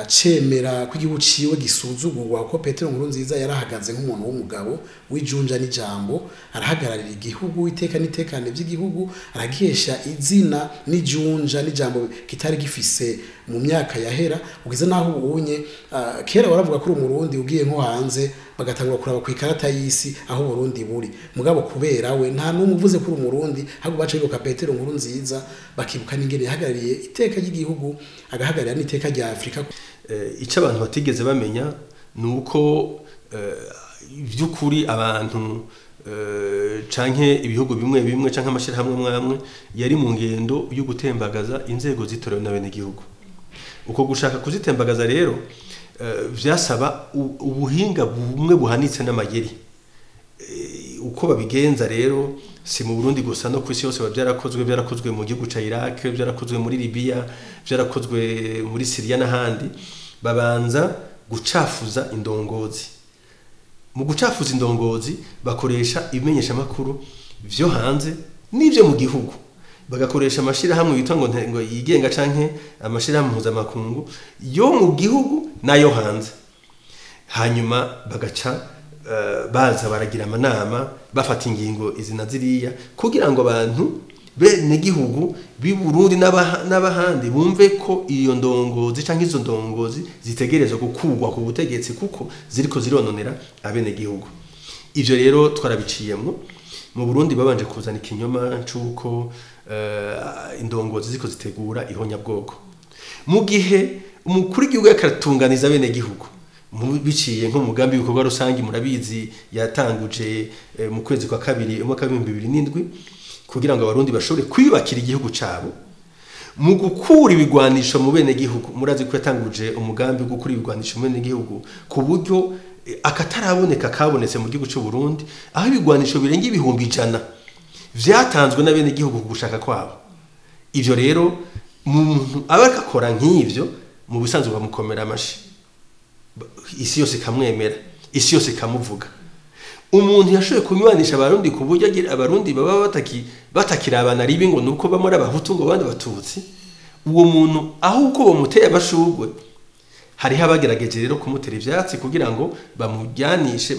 Speaker 7: acemera ko igihugu ciwe gisuzugurwa, kuko Petero Nkurunziza yarahagaze nk'umuntu w'umugabo w'ijunja n'ijambo, arahagararira igihugu, iteka n'itekane by'igihugu, aragihesha izina n'ijunja n'ijambo kitari gifise mu myaka yahera. Ugeze naho ubunye kera waravuga ko uri umurundi ugiye nko hanze bagatangura kuraba ku ikarata y'isi aho Burundi buri, mugabo kubera we nta n'umwe uvuze ko uri umurundi, ahubwo baca bibuka Petero Nkurunziza, bakibuka n'ingene yahagarariye iteka ry'igihugu, agahagararira n'iteka rya Afrika.
Speaker 4: Icyo abantu batigeze bamenya ni uko by'ukuri abantu canke ibihugu bimwe bimwe canke amashirahamwe amwe yari mu ngendo yo gutembagaza inzego zitorewe n'abenegihugu. Uko gushaka kuzitembagaza rero vyasaba ubuhinga bumwe buhanitse n'amayeri. Uko babigenza rero si mu Burundi gusa, no kwisi yose byarakozwe mu gihugu ca Iraq, byarakozwe muri Libya, byarakozwe muri Syria n'ahandi. Babanza gucafuza indongozi. Mu gucafuza indongozi bakoresha ibimenyesha makuru vyo hanze n'ivyo mu gihugu, bagakoresha amashirahamwe yitwa ngo yigenga canke amashirahamwe mpuzamakungu yo mu gihugu nayo hanze. Hanyuma bagaca baza baragira amanama, bafata ingingo izi na ziriya kugira ngo abantu bene gihugu b'i Burundi n'abahandi bumve ko iyo ndongozi canke izo ndongozi zitegerezwa gukurwa ku butegetsi kuko ziriko zirononera abene gihugu. Ivyo rero twarabiciyemwo. Mu Burundi babanje kuzana ikinyoma c'uko indongozi ziko zitegura ihonyabwoko, mu gihe umukuru w'igihugu yakatunganiza bene gihugu biciye nko mugambi w'ibikorwa rusangi murabizi yatanguje mu kwezi kwa kabiri umwaka w'ibihumbi 2007 kugira ngo abarundi bashobore kwiyubakira igihugu cabo mu gukura ibigwanisho mu bene gihugu. Murazi ko yatanguje umugambi wo gukura ibigwanisho mu bene gihugu ku buryo akataraboneka kabonetse mu gihugu cy'u Burundi, aho ibigwanisho birenga 100,000 vyatanzwe n'abene gihugu ku gushaka kwabo. Ivyo rero umuntu aba akakora nk'ivyo mu bisanzwe bamukomera amashi, isi yose ikamwemera. Isi yose ikamuvuga. Umuntu yashoboye kunywanisha abarundi ku buryo abarundi baba batakirabana ribi ngo nuko bamwe ari abahutu ngo abandi abatutsi. Uwo muntu aho uko bamuteye amashurwe, hariho abagerageje rero kumutera ivyatsi kugira ngo bamujyanishe,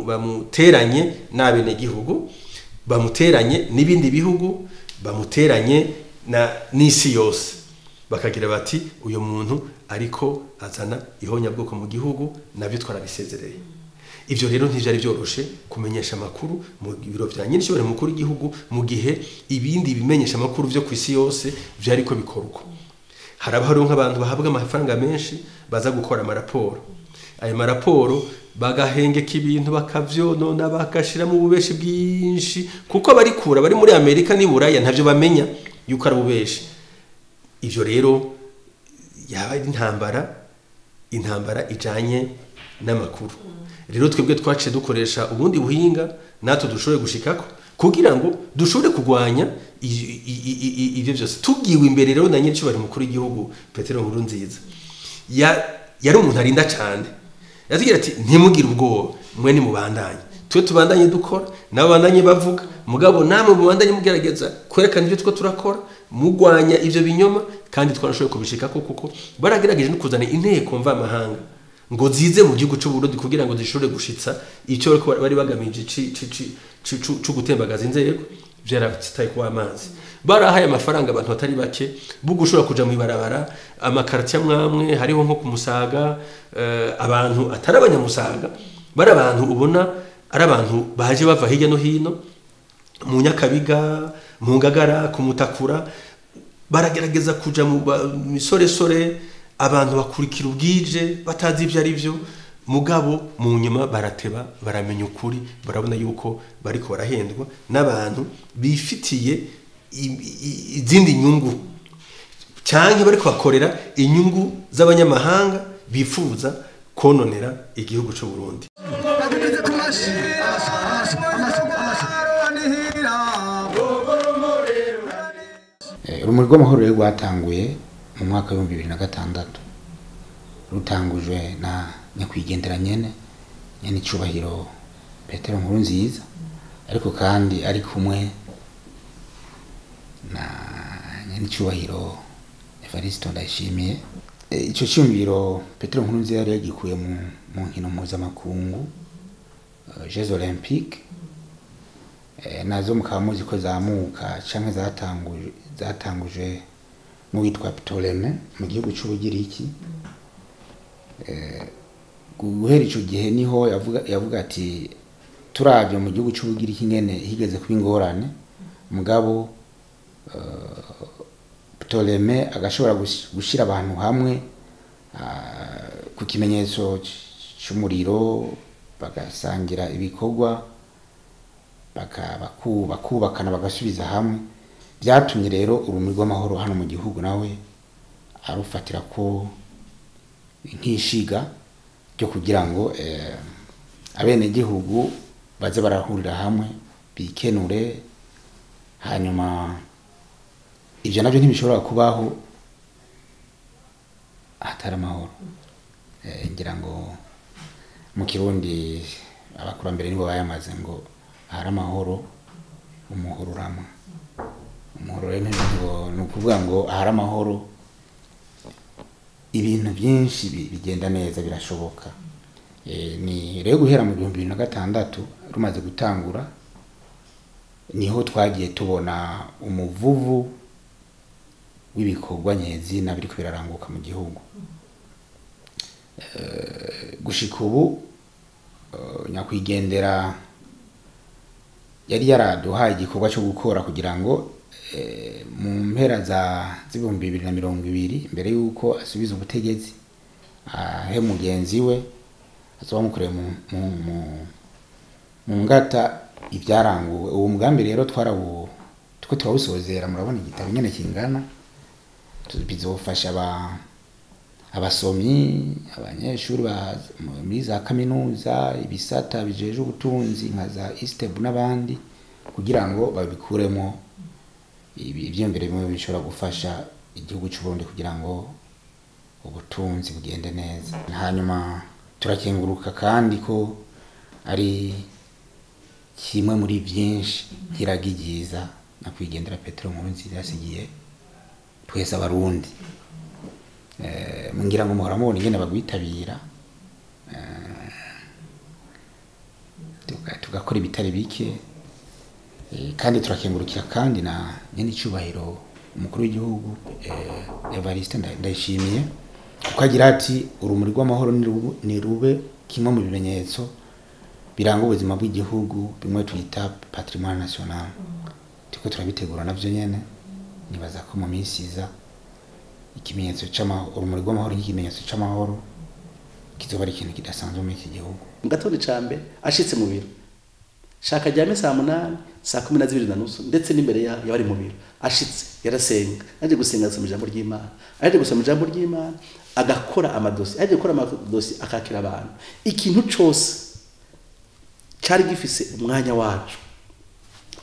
Speaker 4: bamuteranye n'abenegihugu, bamuteranye n'ibindi bihugu, bamuteranye n'isi yose, bakagira bati uyu muntu ariko azana ihonyabwoko mu gihugu, nabyo twarabisezereye. Ivyo rero ntivyari vyoroshe kumenyesha amakuru mu biro vya nyir'ishobora mukuru w'igihugu, mu gihe ibindi bimenyesha amakuru vyo kw'isi yose vyariko bikora uko. Haraba hariho nk'abantu bahabwa amafaranga menshi baza gukora amaraporo, ayo maraporo bagahengeka ibintu bakavyonona, bagashiramo ububeshi bwinshi, kuko abarikura bari muri Amerika n'i Buraya ntavyo bamenya yuko ari ububeshi. Ivyo rero yaba ari intambara ijanye n'amakuru. Rero twebwe twaciye dukoresha ubundi buhinga natwe dushoboye gushikako kugira ngo dushobore kugwanya ivyo vyose. Tugiwe imbere rero na nyir'icubahiro mukuru w'igihugu Petero Nkurunziza, yari umuntu arinda cane, yatubwira ati ntimugire ubwoba, mwe nimubandanye, twe tubandanye dukora, nabo bandanye bavuga, mugabo namwe mubandanye mugerageza kwerekana ivyo two turakora, mugwanya ivyo binyoma. Kandi twarashoboye kubishikako kuko baragerageje no kuzana inteko mvamahanga ngo zize mu gihugu c'u Burundi kugira ngo zishobore gushitsa ico bari bagamije co gutembagaza inzego, vyarataye kuba amazi. Barahaye amafaranga abantu batari bake bugushobora kuja mu ibarabara, amakartier amwamwe hariho nko kumusaga, abantu atari abanyamusaga, bari abantu ubona ari abantu baje bava hirya no hino mu Nyakabiga, mu Ngagara, ku Mutakura, baragerageza kuja mu misoresore, abantu bakurikira ubwije batazi ivyo ari vyo, mugabo mu nyuma barateba baramenya ukuri, barabona yuko bariko barahendwa n'abantu bifitiye izindi nyungu, canke bariko bakorera inyungu z'abanyamahanga bifuza kononera igihugu c'u Burundi.
Speaker 3: Urumuri rw'amahoro rero rwatanguye mu mwaka w'ibihumbi bibiri na gatandatu, rutangujwe na nyakwigendera nyene icubahiro Petero Nkurunziza, ariko kandi ari kumwe na nyene icubahiro Evariste Ndayishimiye. Ico ciyumviro Petero Nkurunziza yari yagikuye mu nkino mpuzamakungu, Jeux Olympiques, nazo mukaba muzi ko zamuka canke zatanguje n'uwitwa Ptolemy mu gihugu c'Ubugiriki. Guhera ico gihe niho yavuga ati turavye mu gihugu c'Ubugiriki ngene higeze kuba ingorane, mugabo Ptolemy agashobora gushira abantu hamwe ku kimenyetso c'umuriro, bagasangira ibikorwa, bakubakana, bagasubiza hamwe. Byatumye rero urumuri rw'amahoro hano mu gihugu nawe arufatira ko nk'ishiga ryo kugira ngo abenegihugu baze barahurira hamwe bikenure. Hanyuma ivyo navyo ntibishobora kubaho hatari amahoro. Ngira ngo mu Kirundi abakurambere nibo bayamaze ngo ahari amahoro umuhoro uramwa. Umuhoro rero ni ukuvuga ngo ahari amahoro ibintu byinshi bigenda neza, birashoboka. Ni rero guhera mu 2006 rumaze gutangura niho twagiye tubona umuvuvu w'ibikorwa nyezina biriko biraranguka mu gihugu. Gushika ubu nyakwigendera yari yaraduhaye igikorwa cyo gukora kugira ngo mu mpera za 2020 mbere yuko asubiza ubutegetsi ahe mugenzi we azoba mukoreye mu ngata ibyaranguwe. Uwo mugambi rero two turawusozera, murabona igitabo nyene kingana, bizofasha abasomyi, abanyeshuri muri za kaminuza, ibisata bijeje ubutunzi nka za ISTEB n'abandi, kugira ngo babikuremo ivyiyumviro bimwe bishobora gufasha igihugu c'u Burundi kugira ngo ubutunzi bugende neza. Hanyuma Turakenguruka kandi ko ari kimwe muri byinshi by'iragi ryiza nyakwigendera Petero Nkurunziza yasigiye twese Abarundi. Ngira ngo muhora mubona ingene bagwitabira, tugakora ibitari bike, kandi turakengurukira kandi na nyene icubahiro umukuru w'igihugu Evariste Ndayishimiye, kuko agira ati urumuri rw'amahoro ni rube kimwe mu bimenyetso biranga ubuzima bw'igihugu, bimwe twita patrimoine national. Turiko turabitegura navyo nyene, nibaza ko mu minsi iza ikimenyetso c'amahoro, urumuri rw'amahoro nk'ikimenyetso c'amahoro kizoba ari ikintu kidasanzwe muri iki gihugu.
Speaker 5: Mu gatondo ca mbere ashitse mu biro, shaka aryame saa 8, saa 12:30, ndetse n'imbere yabari mu biro, ashitse yarasenga, aje gusenga asoma ijambo ry'Imana, aje gusoma ijambo ry'Imana agakora amadosi, aje gukora amadosi akakira abantu. Ikintu cose cari gifise umwanya wacu,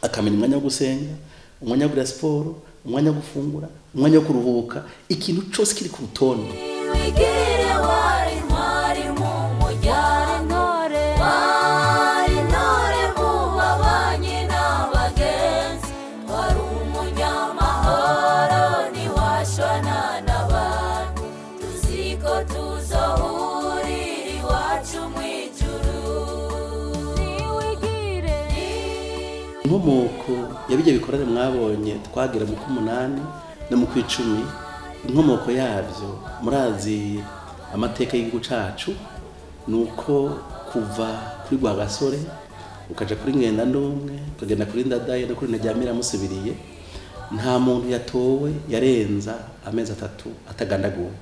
Speaker 5: akamenya umwanya wo gusenga, umwanya wo gukora siporo, umwanya wo gufungura, umwanya wo kuruhuka, ikintu cose kiri ku rutonde.
Speaker 2: Wigire wari ntwari mu muryango, wari intore mu babanyi n'abagenzi, wari umunyamahoro ntiwashwana n'abantu, tuzi ko tuzohurira iwacu mw'ijuru. Niwigire
Speaker 5: Inkomoko ya bijya bikorane mwabonye twagira mu k'umunani no mu kw'icumi, inkomoko yavyo murazi amateka y'igihugu cacu, nuko kuva kuri Rwagasore ukaja kuri Ngendandumwe, ukagenda kuri Ndadaye no kuri Ntaryamira musubiriye, nta muntu yatowe yarenza amezi 3 atagandaguwe.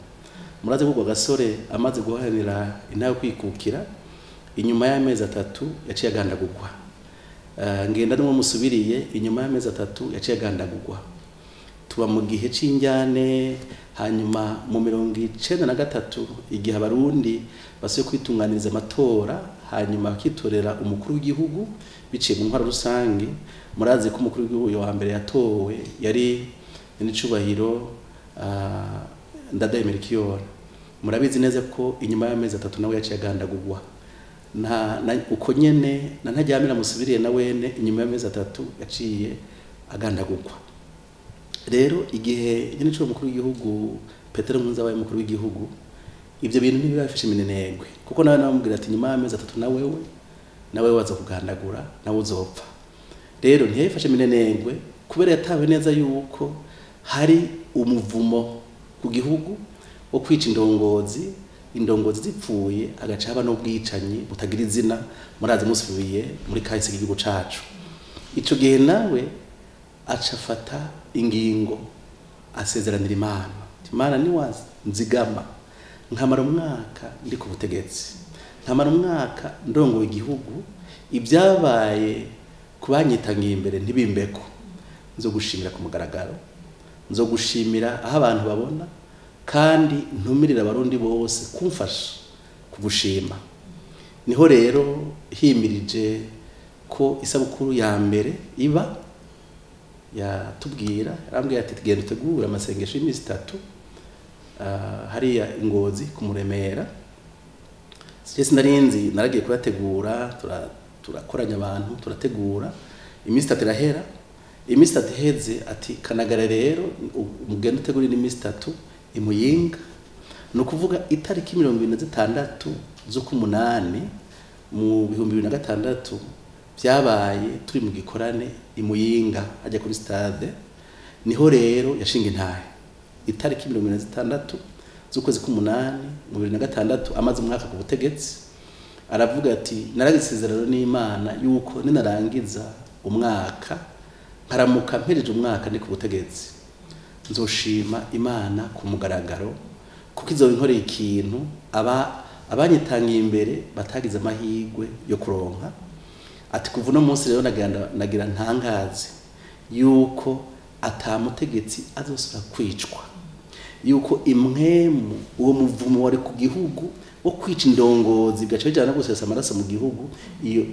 Speaker 5: Murazi ko Rwagasore amaze guharanira intare kwikukira, inyuma y'amezi 3 yaciye agandagurwa. Ngendandumwe musubiriye inyuma y'amezi 3 yaciye agandagurwa. Tuba mu gihe c'injyane, hanyuma mu 93 igihe Abarundi basuye kwitunganiriza amatora, hanyuma bakitorera umukuru w'igihugu biciye mu ntwaro rusange. Murazi ko umukuru w'igihugu wa mbere yatowe yari Nyenicubahiro Ndadaye Melchior. Murabizi neza ko inyuma y'amezi 3 nawe yaciye agandagurwa. Na uko nyene na Ntaryamira musubiriye na wene inyuma y'amezi 3 yaciye agandagurwa. Rero igihe nyenicubahiro umukuru w'igihugu Petero Nkurunziza abaye umukuru w'igihugu, ivyo bintu ntibibafishe iminenegwe, kuko nawe namubwira ati nyuma y'amezi 3 nawe waza kugandagura, nawe uzopfa. Rero ntiyabifashe iminenegwe kubera yatawe neza yuko hari umuvumo ku gihugu wo kwica indongozi, indongozi zipfuye agaca haba n'ubwicanyi butagira izina. Murazi musubiye muri kahise k'igihugu cacu. Ico gihe nawe acafata ingingo, asezeranira Imana. Imana ni wazi nzigama, nkamara umwaka ndi ku butegetsi, nkamara umwaka ndongoye igihugu, ibyabaye kubanyitangiye imbere ntibimbeko, nzogushimira ku mugaragaro, nzogushimira aho abantu babona, kandi ntumirira Abarundi bose kumfasha kugushima. Niho rero himirije ko isabukuru ya mbere iba, yatubwira, arambwira ati tugenda utegura amasengesho y'iminsi 3 hariya Ingozi kumuremera. Sije sinarinzi, naragiye kuyategura, turakoranya abantu, turategura, iminsi 3 irahera. Iminsi 3 iheze ati kanagara rero umugenda utegura iminsi 3 imuyinga. Ni ukuvuga itariki 26 z'ukumunani mu 2006 byabaye turi mu gikorane imuyinga ajya kuri stade. Niho rero yashinga intahe itariki 26 z'ukwezi k'umunani mu 2006, amaze umwaka ku butegetsi. Aravuga ati naragize isezerano n'Imana yuko ninarangiza umwaka nkaramuka mpereje umwaka ndi ku butegetsi, nzoshima Imana ku mugaragaro, kuko izo inkoreye ikintu abanyitangiye imbere batagize amahirwe yo kuronka. Ati kuva uno munsi rero nagira ntangaze yuko atamutegetsi azosubira kwicwa, yuko imwemu uwo muvumo wari ku gihugu wo kwica indongozi bigaca bijana no gusesa amaraso mu gihugu,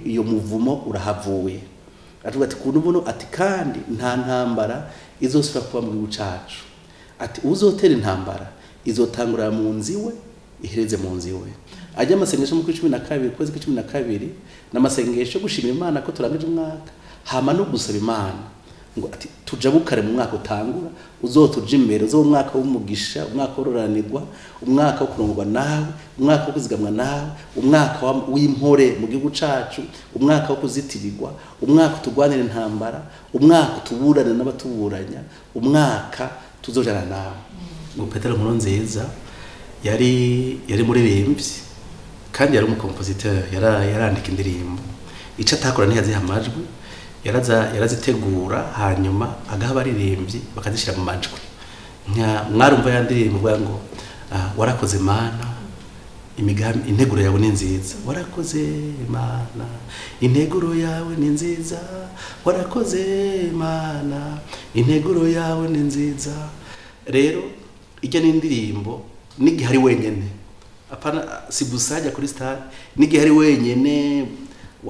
Speaker 5: iyo muvumo urahavuye. Aravuga ati kuno buno, ati kandi nta ntambara izosubira kuba mu gihugu cacu, ati uzotera intambara izotangurira mu nzi we ihereze mu nzu iwe. Ajya amasengesho mu 12 kwezi 12 n'amasengesho gushimira Imana ko turangije umwaka, hama no gusaba Imana ngo ati tujabukare mu mwaka utangura, uzotuja imbere, uzo umwaka w'umugisha, umwaka w'ururanirwa, umwaka wo kurongorwa nawe, umwaka wo kuzigamwa nawe, umwaka w'impore mu gihugu cacu, umwaka wo kuzitirirwa, umwaka tugwanira intambara, umwaka tuburana n'abatuburanya, umwaka tuzojana nawe. Ngo Petero Nkurunziza yari muririmbyi kandi yari umukompositeur, yarandika indirimbo. Ico atakora ntiyaziha amajwi, yarazitegura hanyuma agaha abaririmbyi bakazishyira mu majwi. Mwarumva ya ndirimbo ivuga ngo warakoze Mana, imigambi integuro yawe ni nziza, warakoze Mana, integuro yawe ni nziza, warakoze Mana, integuro yawe ni nziza. Rero ijya n'indirimbo n'igihe ari wenyene, apana si gusa hajya kuri stade, n'igihe ari wenyene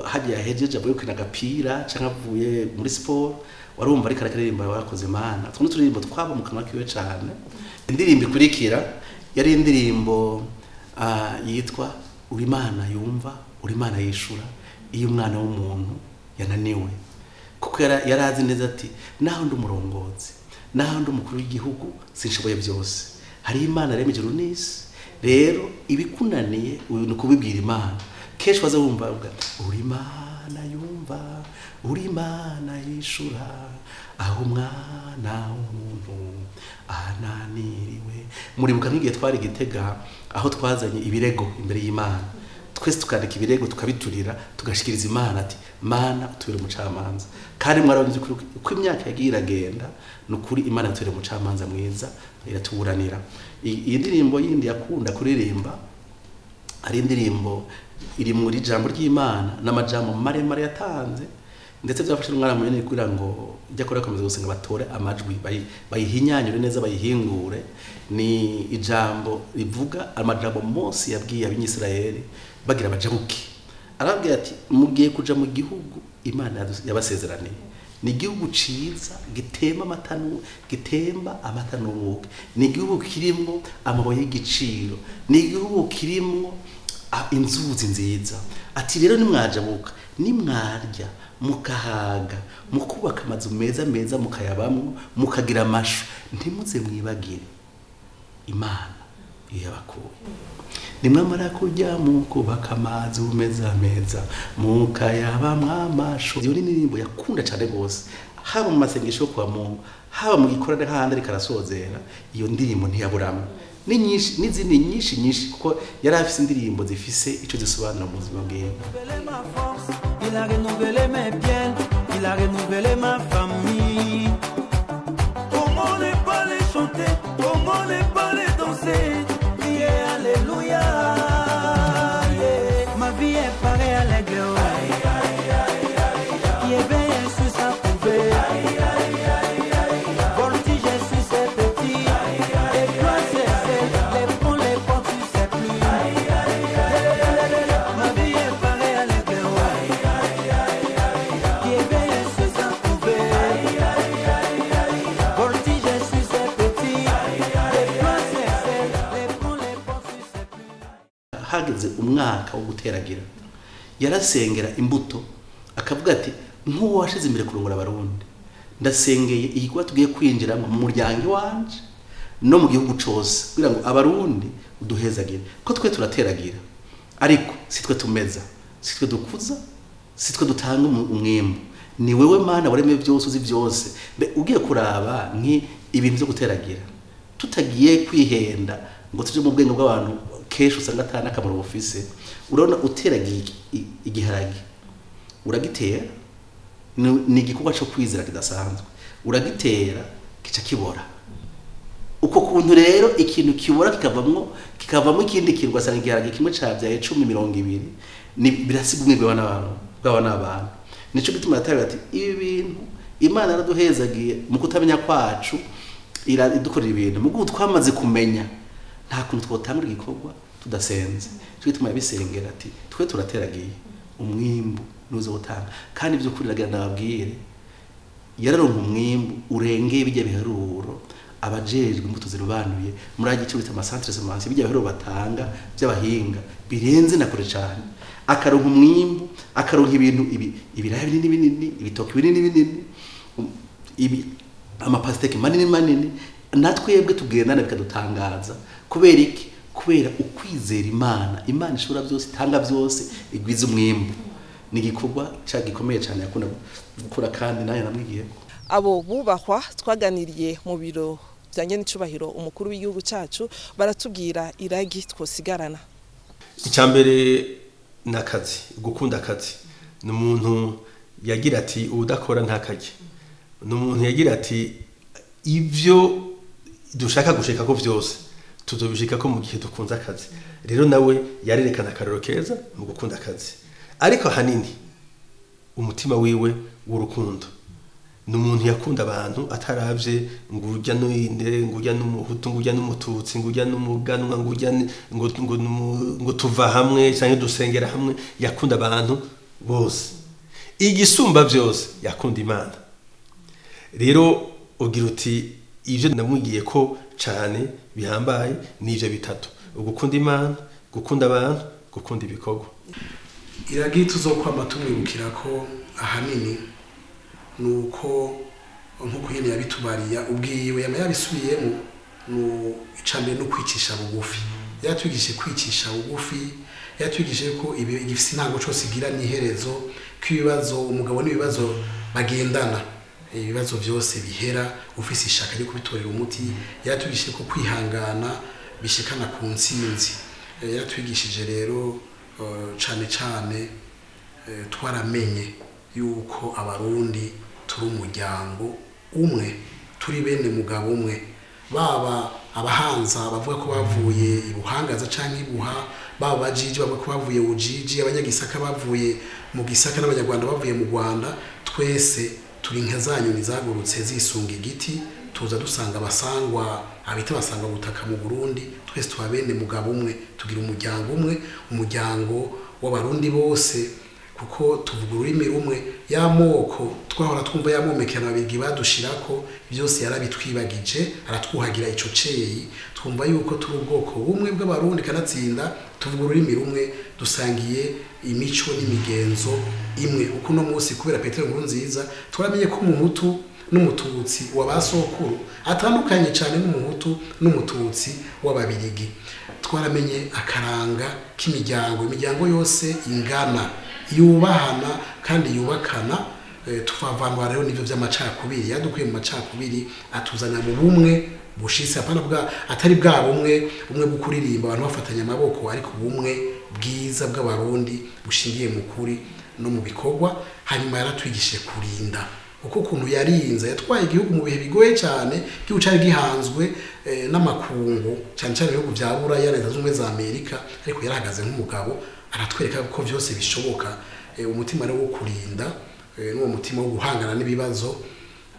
Speaker 5: hajya yahejeje avuye gukina agapira canke avuye muri siporo, warumva ariko arakaririmba warakoze Mana. Tuno turirimbo twaba mu kanwa kiwe cane. Indirimbo ikurikira yari indirimbo yitwa Uri Imana yumva, uri Imana yishura iyo umwana w'umuntu yananiwe. Kuko yarazi neza ati naho ndi umurongozi, naho ndi umukuru w'igihugu, sinshoboye byose, hari Imana yaremye ijuru n'isi. Rero ibikunaniye uyu ni kubibwira Imana. Kenshi waza wumva uvuga uri Imana yumva, uri Imana yishura aho umwana w'umuntu ananiriwe. Muribuka nk'igihe twari Gitega aho twazanye ibirego imbere y'Imana, twese tukandika ibirego tukabiturira, tugashikiriza Imana ati Mana utubere umucamanza. Kandi mwarabonye uko imyaka yagiye iragenda, ni ukuri Imana itubere umucamanza mwiza, iratuburanira. Iyi ndirimbo yindi yakunda kuririmba ari indirimbo iri muri ijambo ry'Imana n'amajambo maremare yatanze, ndetse byafashe umwana munini kugira ngo ijya kora komeza gusenga batore amajwi bayihinyanyure neza bayihingure. Ni ijambo rivuga amajambo Mose yabwiye abanyisirayeli bagira bajabuke, arababwira ati mugiye kuja mu gihugu Imana yabasezeraniye, ni igihugu ciza gitemba amata gitemba amata n'ubuki, ni igihugu kirimwo amabuye y'igiciro, ni igihugu kirimwo inzuzi nziza. Ati rero nimwajabuka, nimwarya mukahaga, mukubaka amazu meza meza mukayabamwo, mukagira amashu, ntimuze mwibagire Imana yabakuye. Nimwamara kurya mukubaka amazu meza meza mukayabamwo amashu. Iyo ni indirimbo yakunda cyane gose, haba mu masengesho kwa Mungu, haba mu gikorane hahandi ariko arasozera, iyo ndirimbo ntiyaburamwo. Ni nyinshi n'izindi nyinshi nyinshi, kuko yari afise indirimbo zifise ico zisobanura mu buzima bwiwe.
Speaker 9: Il a renouvelé mes biens, il a renouvelé ma famille. Comment ne pas les chanter, comment ne pas les danser, crier alléluia. Yeah. Ma vie est pareille à l'aigle, qui éveille sur sa couvée. Voltige sur ses petits, et toi c'est celle, les ponts, les ponts, tu sais plus. Ma vie est pareille à l'aigle, qui éveille sur sa couvée. Voltige sur ses petits, et toi c'est celle, les ponts, les ponts, tu sais plus.
Speaker 5: Hageze umwaka wo guteragira, yarasengera imbuto akavuga ati nk'uwo washize imbere kurongora abarundi, ndasengeye igikorwa tugiye kwinjiramo mu muryango iwanje no mu gihugu cose, kugira ngo abarundi uduhezagire, ko twe turateragira ariko si twe tumeza, si twe dukuza, si twe dutanga umwimbu, ni wewe Mana waremye byose, uzi byose. Mbe ugiye kuraba nki ibintu byo guteragira, tutagiye kwihenda ngo tuje mu bwenge bw'abantu kenshi usanga atana akamaro bufise. Urabona uteragiye igiharage, uragitera, ni igikorwa cyo kwizera kidasanzwe, uragitera kica kibora. Uko kuntu rero ikintu kibora kikavamwo ikindi kintu, ugasanga igiharage kimwe cabyaye 10 20, ni birasiga ubwenge bw'abana b'abantu. Nico gituma yataye ati ibi bintu Imana yaraduhezagiye mu kutamenya kwacu, iradukorera ibintu mugu twamaze kumenya, nta kuntu twotangura igikorwa tudasenze. Nico gituma yabisengera ati twe turateragiye umwimbu nuzotanga. Kandi by'ukuri nagira ndababwire, yararonka umwimbu urengeye bijya biharuro Abajejwe imbuto zirobanuye muri agice bita amasantre semence bijya bihero batanga by'abahinga birenze na kure cyane, akaronka umwimbu, akaronka ibintu ibiraya binini binini, ibitoki binini binini, ibi amapasteke manini manini. Natwebwe tugendana bikadutangaza. Kubera iki? Kubera ukwizera Imana. Imana ishobora byose, itanga byose, igwiza umwimbu. Ni igikorwa gikomeye cyane yakunda gukora, kandi nayo namwigiye.
Speaker 1: Abo bubahwa twaganiriye mu biro bya nyenicubahiro umukuru w'igihugu cyacu baratubwira iragi twosigarana.
Speaker 4: Icyambere ni akazi, gukunda akazi. Ni umuntu yagira ati udakora ntakarye. Ni umuntu yagira ati ibyo dushaka gushika ko byose tuzobishika ko mu gihe dukunze akazi. Rero nawe yarerekana akaroro keza mu gukunda akazi, ariko hanini umutima wiwe w'urukundo. Ni umuntu yakunda abantu ataravye ngo urya n'inde, ngo urya n'umuhutu, ngo urya n'umututsi, ngo urya n'umuganwa, ngo urya ngo tuva hamwe cyangwa dusengera hamwe. Yakunda abantu bose, igisumba byose yakunda Imana. Rero ugira uti ivyo namwigiye ko cane bihambaye n'ivyo bitatu: ugukunda Imana, gukunda abantu, gukunda ibikorwa.
Speaker 7: Iragi tuzokwama tumwibukira ko ahanini nuko nkuko nyene yabitubariya ubwiwe yama yabisubiyemo, icambere no kwicisha bugufi. Yatwigishije kwicisha bugufi, yatwigishije ko igifisi ntango cose igira n'iherezo, ko ibibazo umugabo n'ibibazo bagendana, ibibazo byose bihera ufise ishaka ryo kubitorera umuti. Yatwigishije ko kwihangana bishikana ku ntsinzi. Yatwigishije rero cane cane twaramenye yuko abarundi turi umuryango umwe, turi bene mugabo umwe. Baba abahanza bavuga ko bavuye ibuhangaza canke ibuha, baba bajiji bavuga ko bavuye ujiji, abanyagisaka bavuye mu Gisaka n'abanyarwanda bavuye mu Rwanda. Twese turi nka za nyoni zagurutse zisunga igiti, tuza dusanga abasangwa abita basangwa butaka mu Burundi. Twese tuba bene mugabo umwe, tugira umuryango umwe, umuryango w'abarundi bose, kuko tuvuga ururimi rumwe. Y'amoko twahora twumva yamomekera ababirigi badushirako byose yarabitwibagije, aratwuhagira ico ceyi. Twumva yuko turi ubwoko bumwe bw'abarundi, kanatsinda tuvuga ururimi rumwe, dusangiye imico n'imigenzo imwe. Uko no munsi kubera Petero Nkurunziza twaramenye ko umuhutu n'umututsi wa basokuru atandukanye cyane n'umuhutu n'umututsi w'ababirigi. Twaramenye akaranga k'imiryango, imiryango yose ingana, yubahana kandi yubakana. Tuvavanwa rero n'ivyo vy'amacakubiri yadukuye mu macakubiri, atuzana mu bumwe bushitse, apana bwa atari bwa bumwe bumwe bw'ukuririmba abantu bafatanya amaboko, ariko bumwe bwiza bw'abarundi bushingiye mu kuri no mu bikorwa. Hanyuma yaratwigishije kurinda, kuko ukuntu yarinze yatwaye igihugu mu bihe bigoye cyane, igihugu cari gihanzwe n'amakungu cyane cyane ibihugu vya Buraya, Leta Zunze Ubumwe za Amerika, ariko yarahagaze nk'umugabo aratwereka ko byose bishoboka. Umutima rero wo kurinda n'uwo mutima wo guhangana n'ibibazo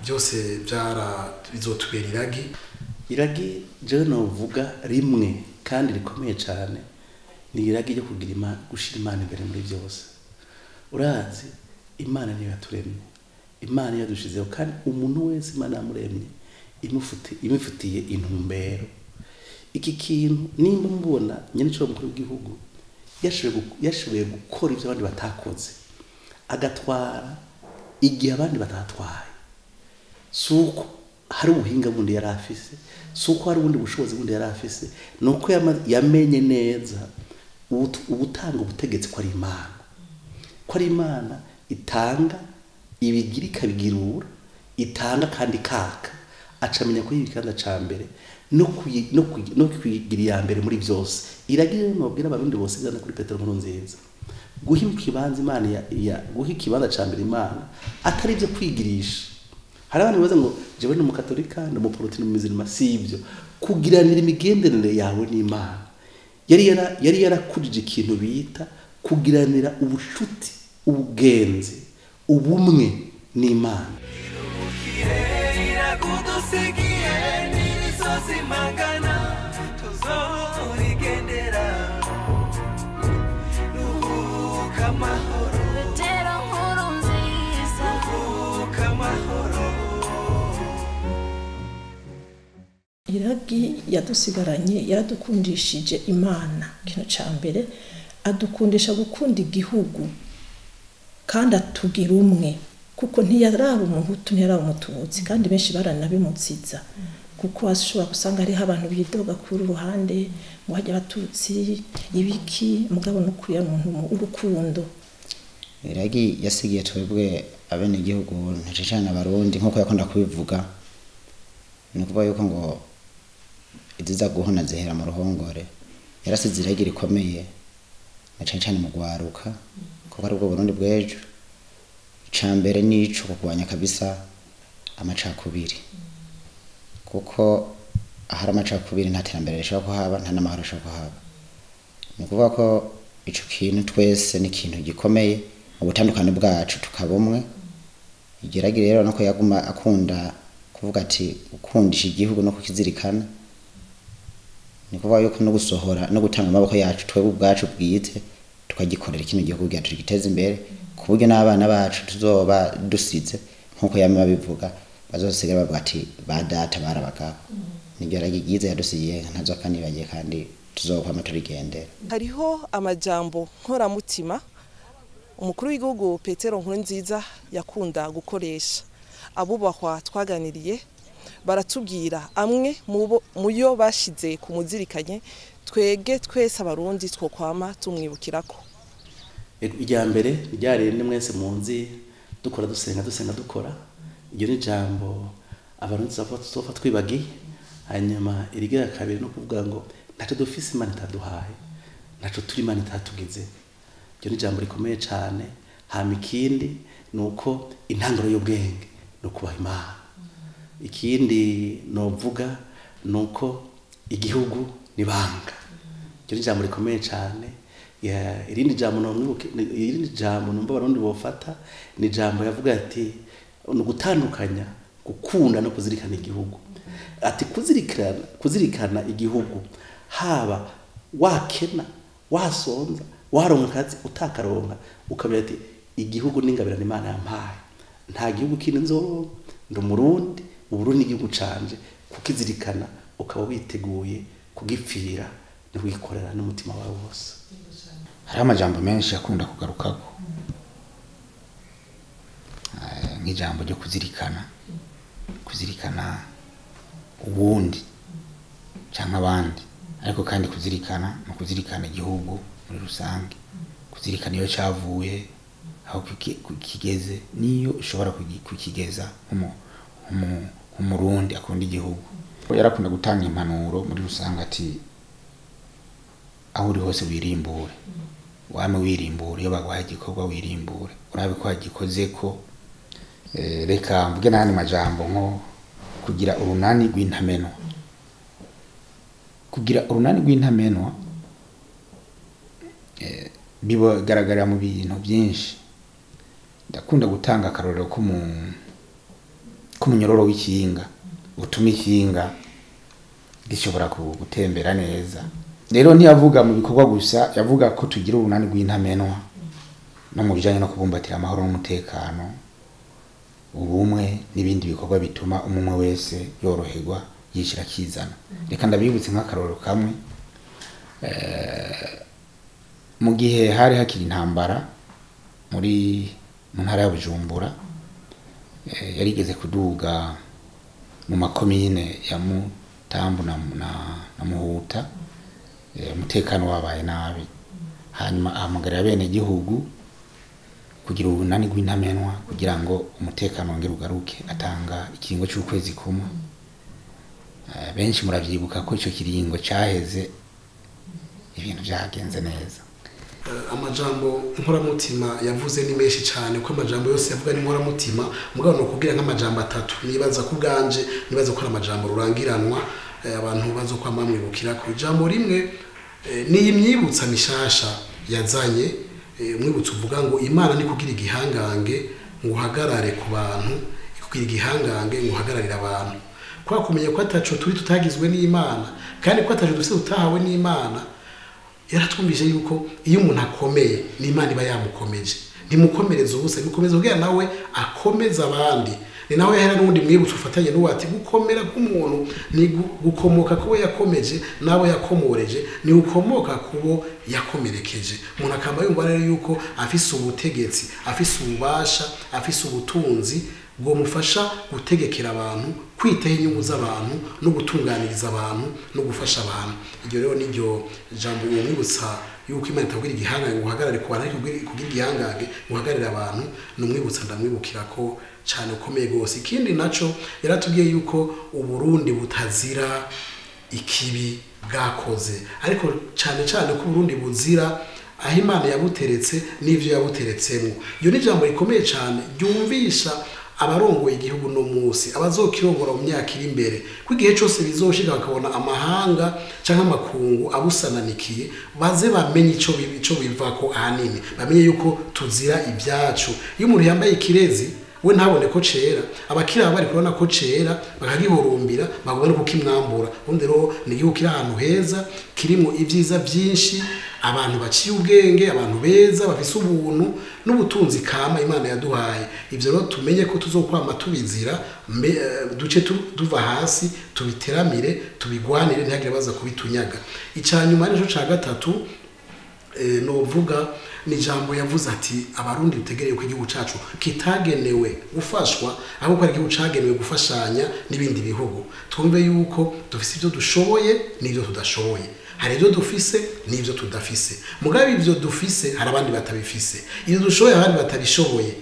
Speaker 7: byose byara bizotubera iragi.
Speaker 5: Iragi jewe novuga rimwe kandi rikomeye cyane ni iragi ryo kugira Imana, gushira Imana imbere muri byose. Urazi Imana niyo yaturemye, Imana yadushizeho, kandi umuntu wese Imana yamuremye imufitiye intumbero. Iki kintu nimba mubona nyenicyo mukuru w'igihugu yashoboye gukora ibyo abandi batakoze, agatwara igihe abandi batatwaye, suko hari ubuhinga bundi yari afise, suko hari ubundi bushobozi bundi yari afise, nuko yamenye neza ubutanga ubutegetsi ko ari Imana, ko ari Imana itanga ibigira ikabigirura, itanga kandi kaka. Acamenya ko ibikanda ca mbere no kuyigira iya mbere muri byose. Iragira nobwira abarundi bose bizana kuri Petero Nkurunziza guha ikibanza Imana ya guha ikibanza ca mbere Imana, atari ibyo kwigirisha. Hari abantu baza ngo jewe ni umukatolika, ni umuporoti, ni umuzirima. Si ibyo. Kugiranira imigenderanire yawe n'Imana. Yari yarakurije ikintu bita kugiranira ubucuti, ubugenzi, ubumwe n'Imana.
Speaker 6: Iragi yadusigaranye yaradukundishije Imana, ikintu ca mbere adukundisha gukunda igihugu kandi atugira umwe, kuko ntiyaraba umuhutu ntiyaraba umututsi, kandi benshi baranabimutsiza, kuko ashobora gusanga hariho abantu bidoga kuri uruhande ngo hajya abatutsi ibiki, mugabo n'ukuri yari umuntu w'urukundo.
Speaker 3: Iragi yasigiye twebwe abenegihugu na cane cane abarundi nk'uko yakunda kubivuga, ni ukuvuga yuko ngo iziza guhona zihera mu ruhongore. Yarasize iragi rikomeye na cane cane mu gwaruka, kuko aribwo Burundi bw'ejo. Icambere nico kurwanya kabisa amacakubiri, kuko ahari amacakubiri nta terambere rishobora kuhaba, nta n'amahoro ashobora kuhaba. Ni ukuvuga ko ico kintu twese ni ikintu gikomeye mu butandukane bwacu tukaba umwe. Igeragi rero nako yaguma akunda kuvuga ati gukundisha igihugu no kukizirikana, ni kuvuga yuko no gusohora no gutanga amaboko yacu twebwe ubwacu bwite tukagikorera kino gihugu kugira tugiteze imbere, ku buryo n'abana bacu tuzoba dusize nk'uko yama babivuga bazosigara bavuga ati ba data barabagabo. Niryo ragi ryiza yadusigiye ntazopfa nibagiye kandi tuzokwama turigendera.
Speaker 1: Hariho amajambo nkoramutima umukuru w'igihugu Petero Nkurunziza yakunda gukoresha. Abubahwa twaganiriye baratubwira amwe muyo bashize kumuzirikanye twege twese abarundi twokwama tumwibukirako.
Speaker 5: Irya mbere ryari ni mwese munzi dukora dusenga dusenga dukora, iryo ni jambo abarundi tuzofa twibagiye. Hanyuma irigira kabiri no kuvuga ngo ntaco dufise Imana itaduhaye, ntaco turi Imana itatugize. Iryo ni jambo rikomeye cane. Hama ikindi nuko intangaro y'ubwenge no kubaha Imana. Ikindi novuga nuko igihugu nibanga. Iryo ni jambo rikomeye cane. Irindi jambo nomwibuke, irindi jambo numva abarundi bofata ni jambo yavuga ati ni ugutandukanya gukunda no kuzirikana igihugu. Ati kuzirikana igihugu haba wakena wasonza waronka akazi utakaronka, ukamenya ati igihugu n'ingabirano Imana yampaye, nta gihugu kindi nzoronka, ndi umurundi, Uburundi igihugu canje. Kukizirikana ukaba witeguye kugipfira no kugikorera n'umutima wawe wose.
Speaker 3: Hari amajambo menshi akunda kugarukako, nk'ijambo ryo kuzirikana, kuzirikana uwundi canke abandi, ariko kandi kuzirikana mu kuzirikana igihugu muri rusange, kuzirikana iyo cavuye, aho kigeze, niyo ushobora kukigeza nk'umurundi akunda igihugu. Yarakunda gutanga impanuro muri rusange ati aho uri hose wirimbure, wame wirimbure, iyo baguhaye igikorwa wirimbure, urabe ko wagikozeko. Reka mvuge n'ayandi majambo nko kugira urunani rw'intamenwa. Kugira urunani rw'intamenwa bigaragarira mu bintu byinshi. Ndakunda gutanga akarorero k'umunyororo w'ikinga utuma ikinga gishobora gutembera neza. Rero ntiyavuga mu bikorwa gusa, yavuga ko tugira urunani rw'intamenwa no mu bijanye no kubumbatira amahoro n'umutekano, ubumwe n'ibindi bikorwa bituma umwe wese yoroherwa yishira akizana. Reka ndabibutse nk'akarorero kamwe. Mu gihe hari hakiri intambara muri mu ntara ya Bujumbura, yarigeze kuduga mu makomine ya Mutambu na Muhuta, umutekano wabaye nabi, hanyuma ahamagarira bene gihugu kugira urunani rw'intamenwa kugira ngo umutekano wongere ugaruke, atanga ikiringo c'ukwezi kumwe. Benshi muravyibuka ko ico kiringo caheze ibintu vyagenze neza.
Speaker 7: Amajambo nkoramutima yavuze ni menshi cyane, kuko amajambo yose yavuga ni nkoramutima, mugabo no kubwira nk'amajambo atatu nibaza ku bwanje, nibaza ko ari amajambo rurangiranwa abantu bazo kwa mamwibukira ku ijambo rimwe. Ni imyibutsa mishasha yazanye, umwibutso uvuga ngo Imana ni kugira igihangange ngo uhagarare ku bantu, ikugira igihangange ngo uhagararire abantu. Kwa kumenya ko ataco turi tutagizwe n'Imana, kandi ko ataco dufise tutahawe n'Imana, yaratwumvise yuko iyo umuntu akomeye n'Imana iba yamukomeje, ntimukomereze ubusa, bikomeza kugira nawe akomeza abandi. Ni naho yahera n'undi mwibutso ufatanye n'uwati gukomera k'umuntu ni gukomoka kubo yakomeje nabo yakomoreje, ni ukomoka kubo yakomerekeje. Umuntu akaba yumva rero yuko afise ubutegetsi, afise ububasha, afise ubutunzi bwomufasha gutegekera abantu, kwitaho inyungu z'abantu no gutunganiriza abantu no gufasha abantu. Iryo rero niryo jambo umwibutsa yuko Imana itabwira igihangange ngo uhagarare ku bantu, ariko kugira igihangange uhagararire abantu, ni umwibutsa ndamwibukira ko cyane ukomeye gose. Ikindi naco yaratubwiye yuko Uburundi butazira ikibi bwakoze, ariko cyane cyane ko Uburundi buzira aho Imana yabuteretse n'ivyo yabuteretsemo. Iyo ni jambo rikomeye cyane ryumvisha abarongoye igihugu no munsi, abazokirongora mu myaka iri imbere, ko igihe cyose bizoshika bakabona amahanga canke amakungu abusananikiye, baze bamenye ico bivako ahanini, bamenye yuko tuzira ibyacu. Iyo umuntu yambaye ikirezi we ntabone ko cera, abakira bari kubona ko cera bakagihurumbira, bagomba no kukimwambura. Ubundi rero ni igihugu kiri ahantu heza, kirimo ibyiza byinshi, abantu baciye ubwenge, abantu beza bafise ubuntu n'ubutunzi kama Imana yaduhaye. Ivyo rero tumenye ko tuzokwama tubizira, duce tuva hasi tubiteramire, tubigwanire, ntihagire baza kubitunyaga. Icanyuma nico ca gatatu novuga ni jambo yavuze ati abarundi dutegereye ko igihugu cacu kitagenewe gufashwa, ahubwo ari igihugu cagenewe gufashanya n'ibindi bihugu. Twumve yuko dufise ivyo dushoboye n'ivyo tudashoboye, hari ibyo dufise n'ibyo tudafise. Mugabe ibyo dufise hari abandi batabifise, ibyo dushoboye abandi batabishoboye.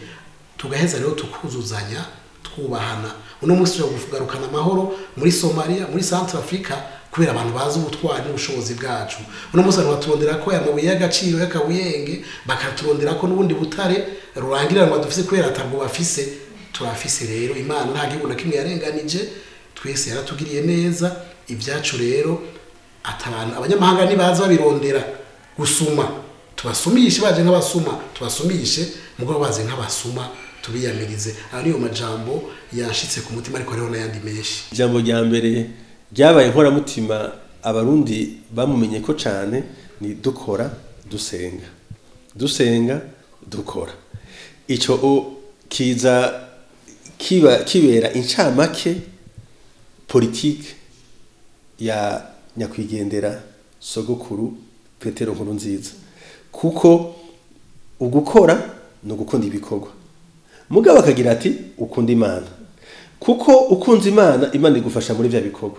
Speaker 7: Tugaheza rero tukuzuzanya, twubahana. Uno munsi tugarukana amahoro muri Somalia, muri Central Africa, kubera abantu bazi ubutwari n'ubushobozi bwacu. Uno munsi abantu baturondera ko amabuye y'agaciro y'akabuyenge, bakaturondera ko n'ubundi butare rurangiranwa dufise kubera atabwo bafise. Turafise rero Imana nta gihugu na kimwe yarenganije, twese yaratugiriye neza. Ibyacu rero atabantu abanyamahanga nibaza babirondera gusuma, tubasumishe baje nk'abasuma, tubasumishe mugabo baze nk'abasuma, tubiyamirize. Ayo niyo majambo yashitse ku mutima, ariko rero n'ayandi menshi.
Speaker 4: Ijambo rya mbere ryabaye inkoramutima abarundi bamumenye ko cane ni dukora dusenga, dusenga dukora. Ico kiza kibera incamake politike ya nyakwigendera sogokuru Petero Nkurunziza, kuko ugukora no gukunda ibikorwa. Mugabo akagira ati ukunda Imana, kuko ukunze Imana, Imana igufasha muri vya bikorwa.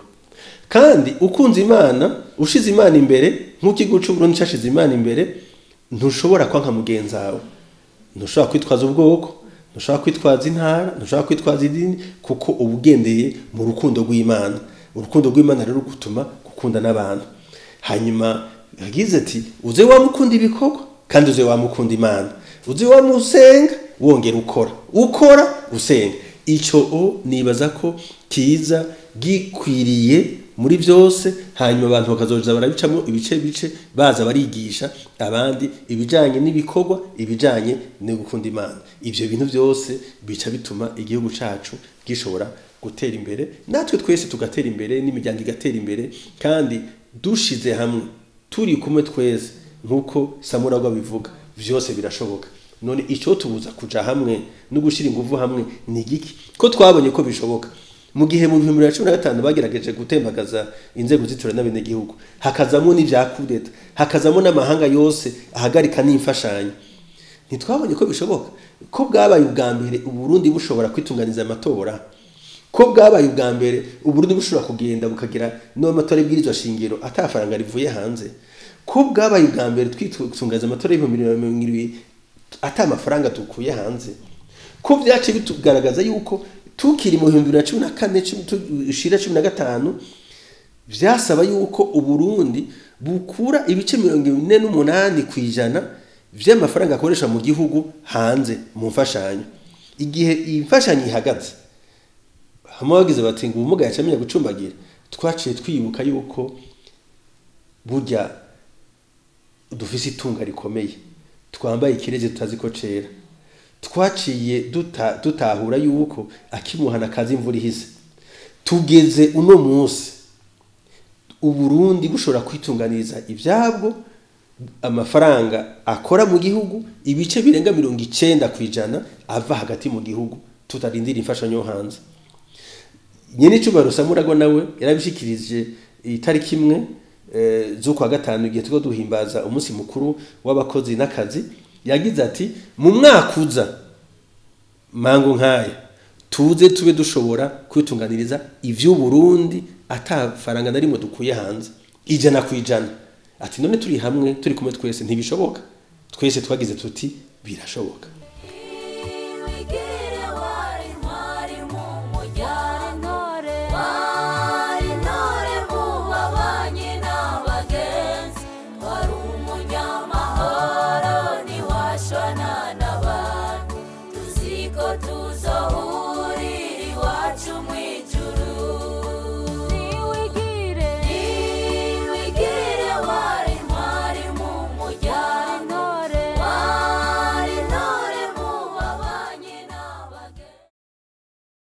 Speaker 4: Kandi ukunze Imana, ushize Imana imbere, nk'uko c'u Burundi cashize Imana imbere, ntushobora kwanka mugenzi wawe, ntushobora kwitwaza ubwoko, ntushobora kwitwaza intara, ntushobora kwitwaza idini, kuko ubugendeye mu rukundo rw'Imana. Urukundo rw'Imana rero gutuma gukunda n'abantu. Hanyuma yagize ati uze wamukunda ibikorwa kandi uze wamukunda Imana, uze wamusenga wongera ukora, ukora usenga. Ico nibaza ko kiza gikwiriye muri byose. Hanyuma abantu bakazoza barabicamo ibice bice, baza barigisha abandi ibijanye n'ibikorwa, ibijanye no gukunda Imana. Ivyo bintu byose bica bituma igihugu cacu gishobora gutera imbere, natwe twese tugatera imbere, n'imiryango igatera imbere, kandi dushize hamwe turi kumwe twese nkuko Samuragwa bivuga, vyose birashoboka. None ico tubuza kuja hamwe no gushira inguvu hamwe ni giki ko twabonye ko bishoboka? Mu gihe mu 2015 bagerageje gutembagaza inzego zitora n'abenegihugu, hakazamo n'ivya kudeta, hakazamo n'amahanga yose ahagarika n'imfashanyo, ntitwabonye ko bishoboka? Ko bwabaye ubwa mbere Uburundi bushobora kwitunganiza amatora, ko bwabaye ubwa mbere Uburundi bushobora kugenda bukagira n'amatora y'ibwirizwa shingiro atafaranga rivuye hanze, ko bwabaye ubwa mbere twitunganiza amatora y'ibihumbi 2020 ata mafaranga dukuye hanze, ko byace bitugaragaza yuko tukiri mu 2014 ushira 15 vyasaba yuko Uburundi bukura ibice 48% vy'amafaranga akoresha mu gihugu hanze mu mfashanyo. Igihe imfashanyo ihagaze, hamwe bagize bati ngo ubumuga yacamenya gucumbagira, twaciye twibuka yuko burya dufise itunga rikomeye, twambaye ikirezi tutazi ko cera. Twaciye dutahura yuko akimuhana kazi imvura ihise. Tugeze uno munsi Uburundi bushobora kwitunganiriza ivyabwo, amafaranga akora mu gihugu ibice birenga 90% ava hagati mu gihugu Tutarindira imfashanyo yo hanze. Nyene icubahiro Samuragwa nawe yarabishikirije itariki 1 z'ukwa gatanu, igihe turiko duhimbaza umunsi mukuru w'abakozi n'akazi. Yagize ati: "Mu mwaka uza mango nkaya tuze tube dushobora kwitunganiriza ivy'Uburundi ata faranga na rimwe dukuye hanze, 100%." Ati: "None turi hamwe, turi kumwe twese, ntibishoboka?" Twese twagize tuti: "Birashoboka."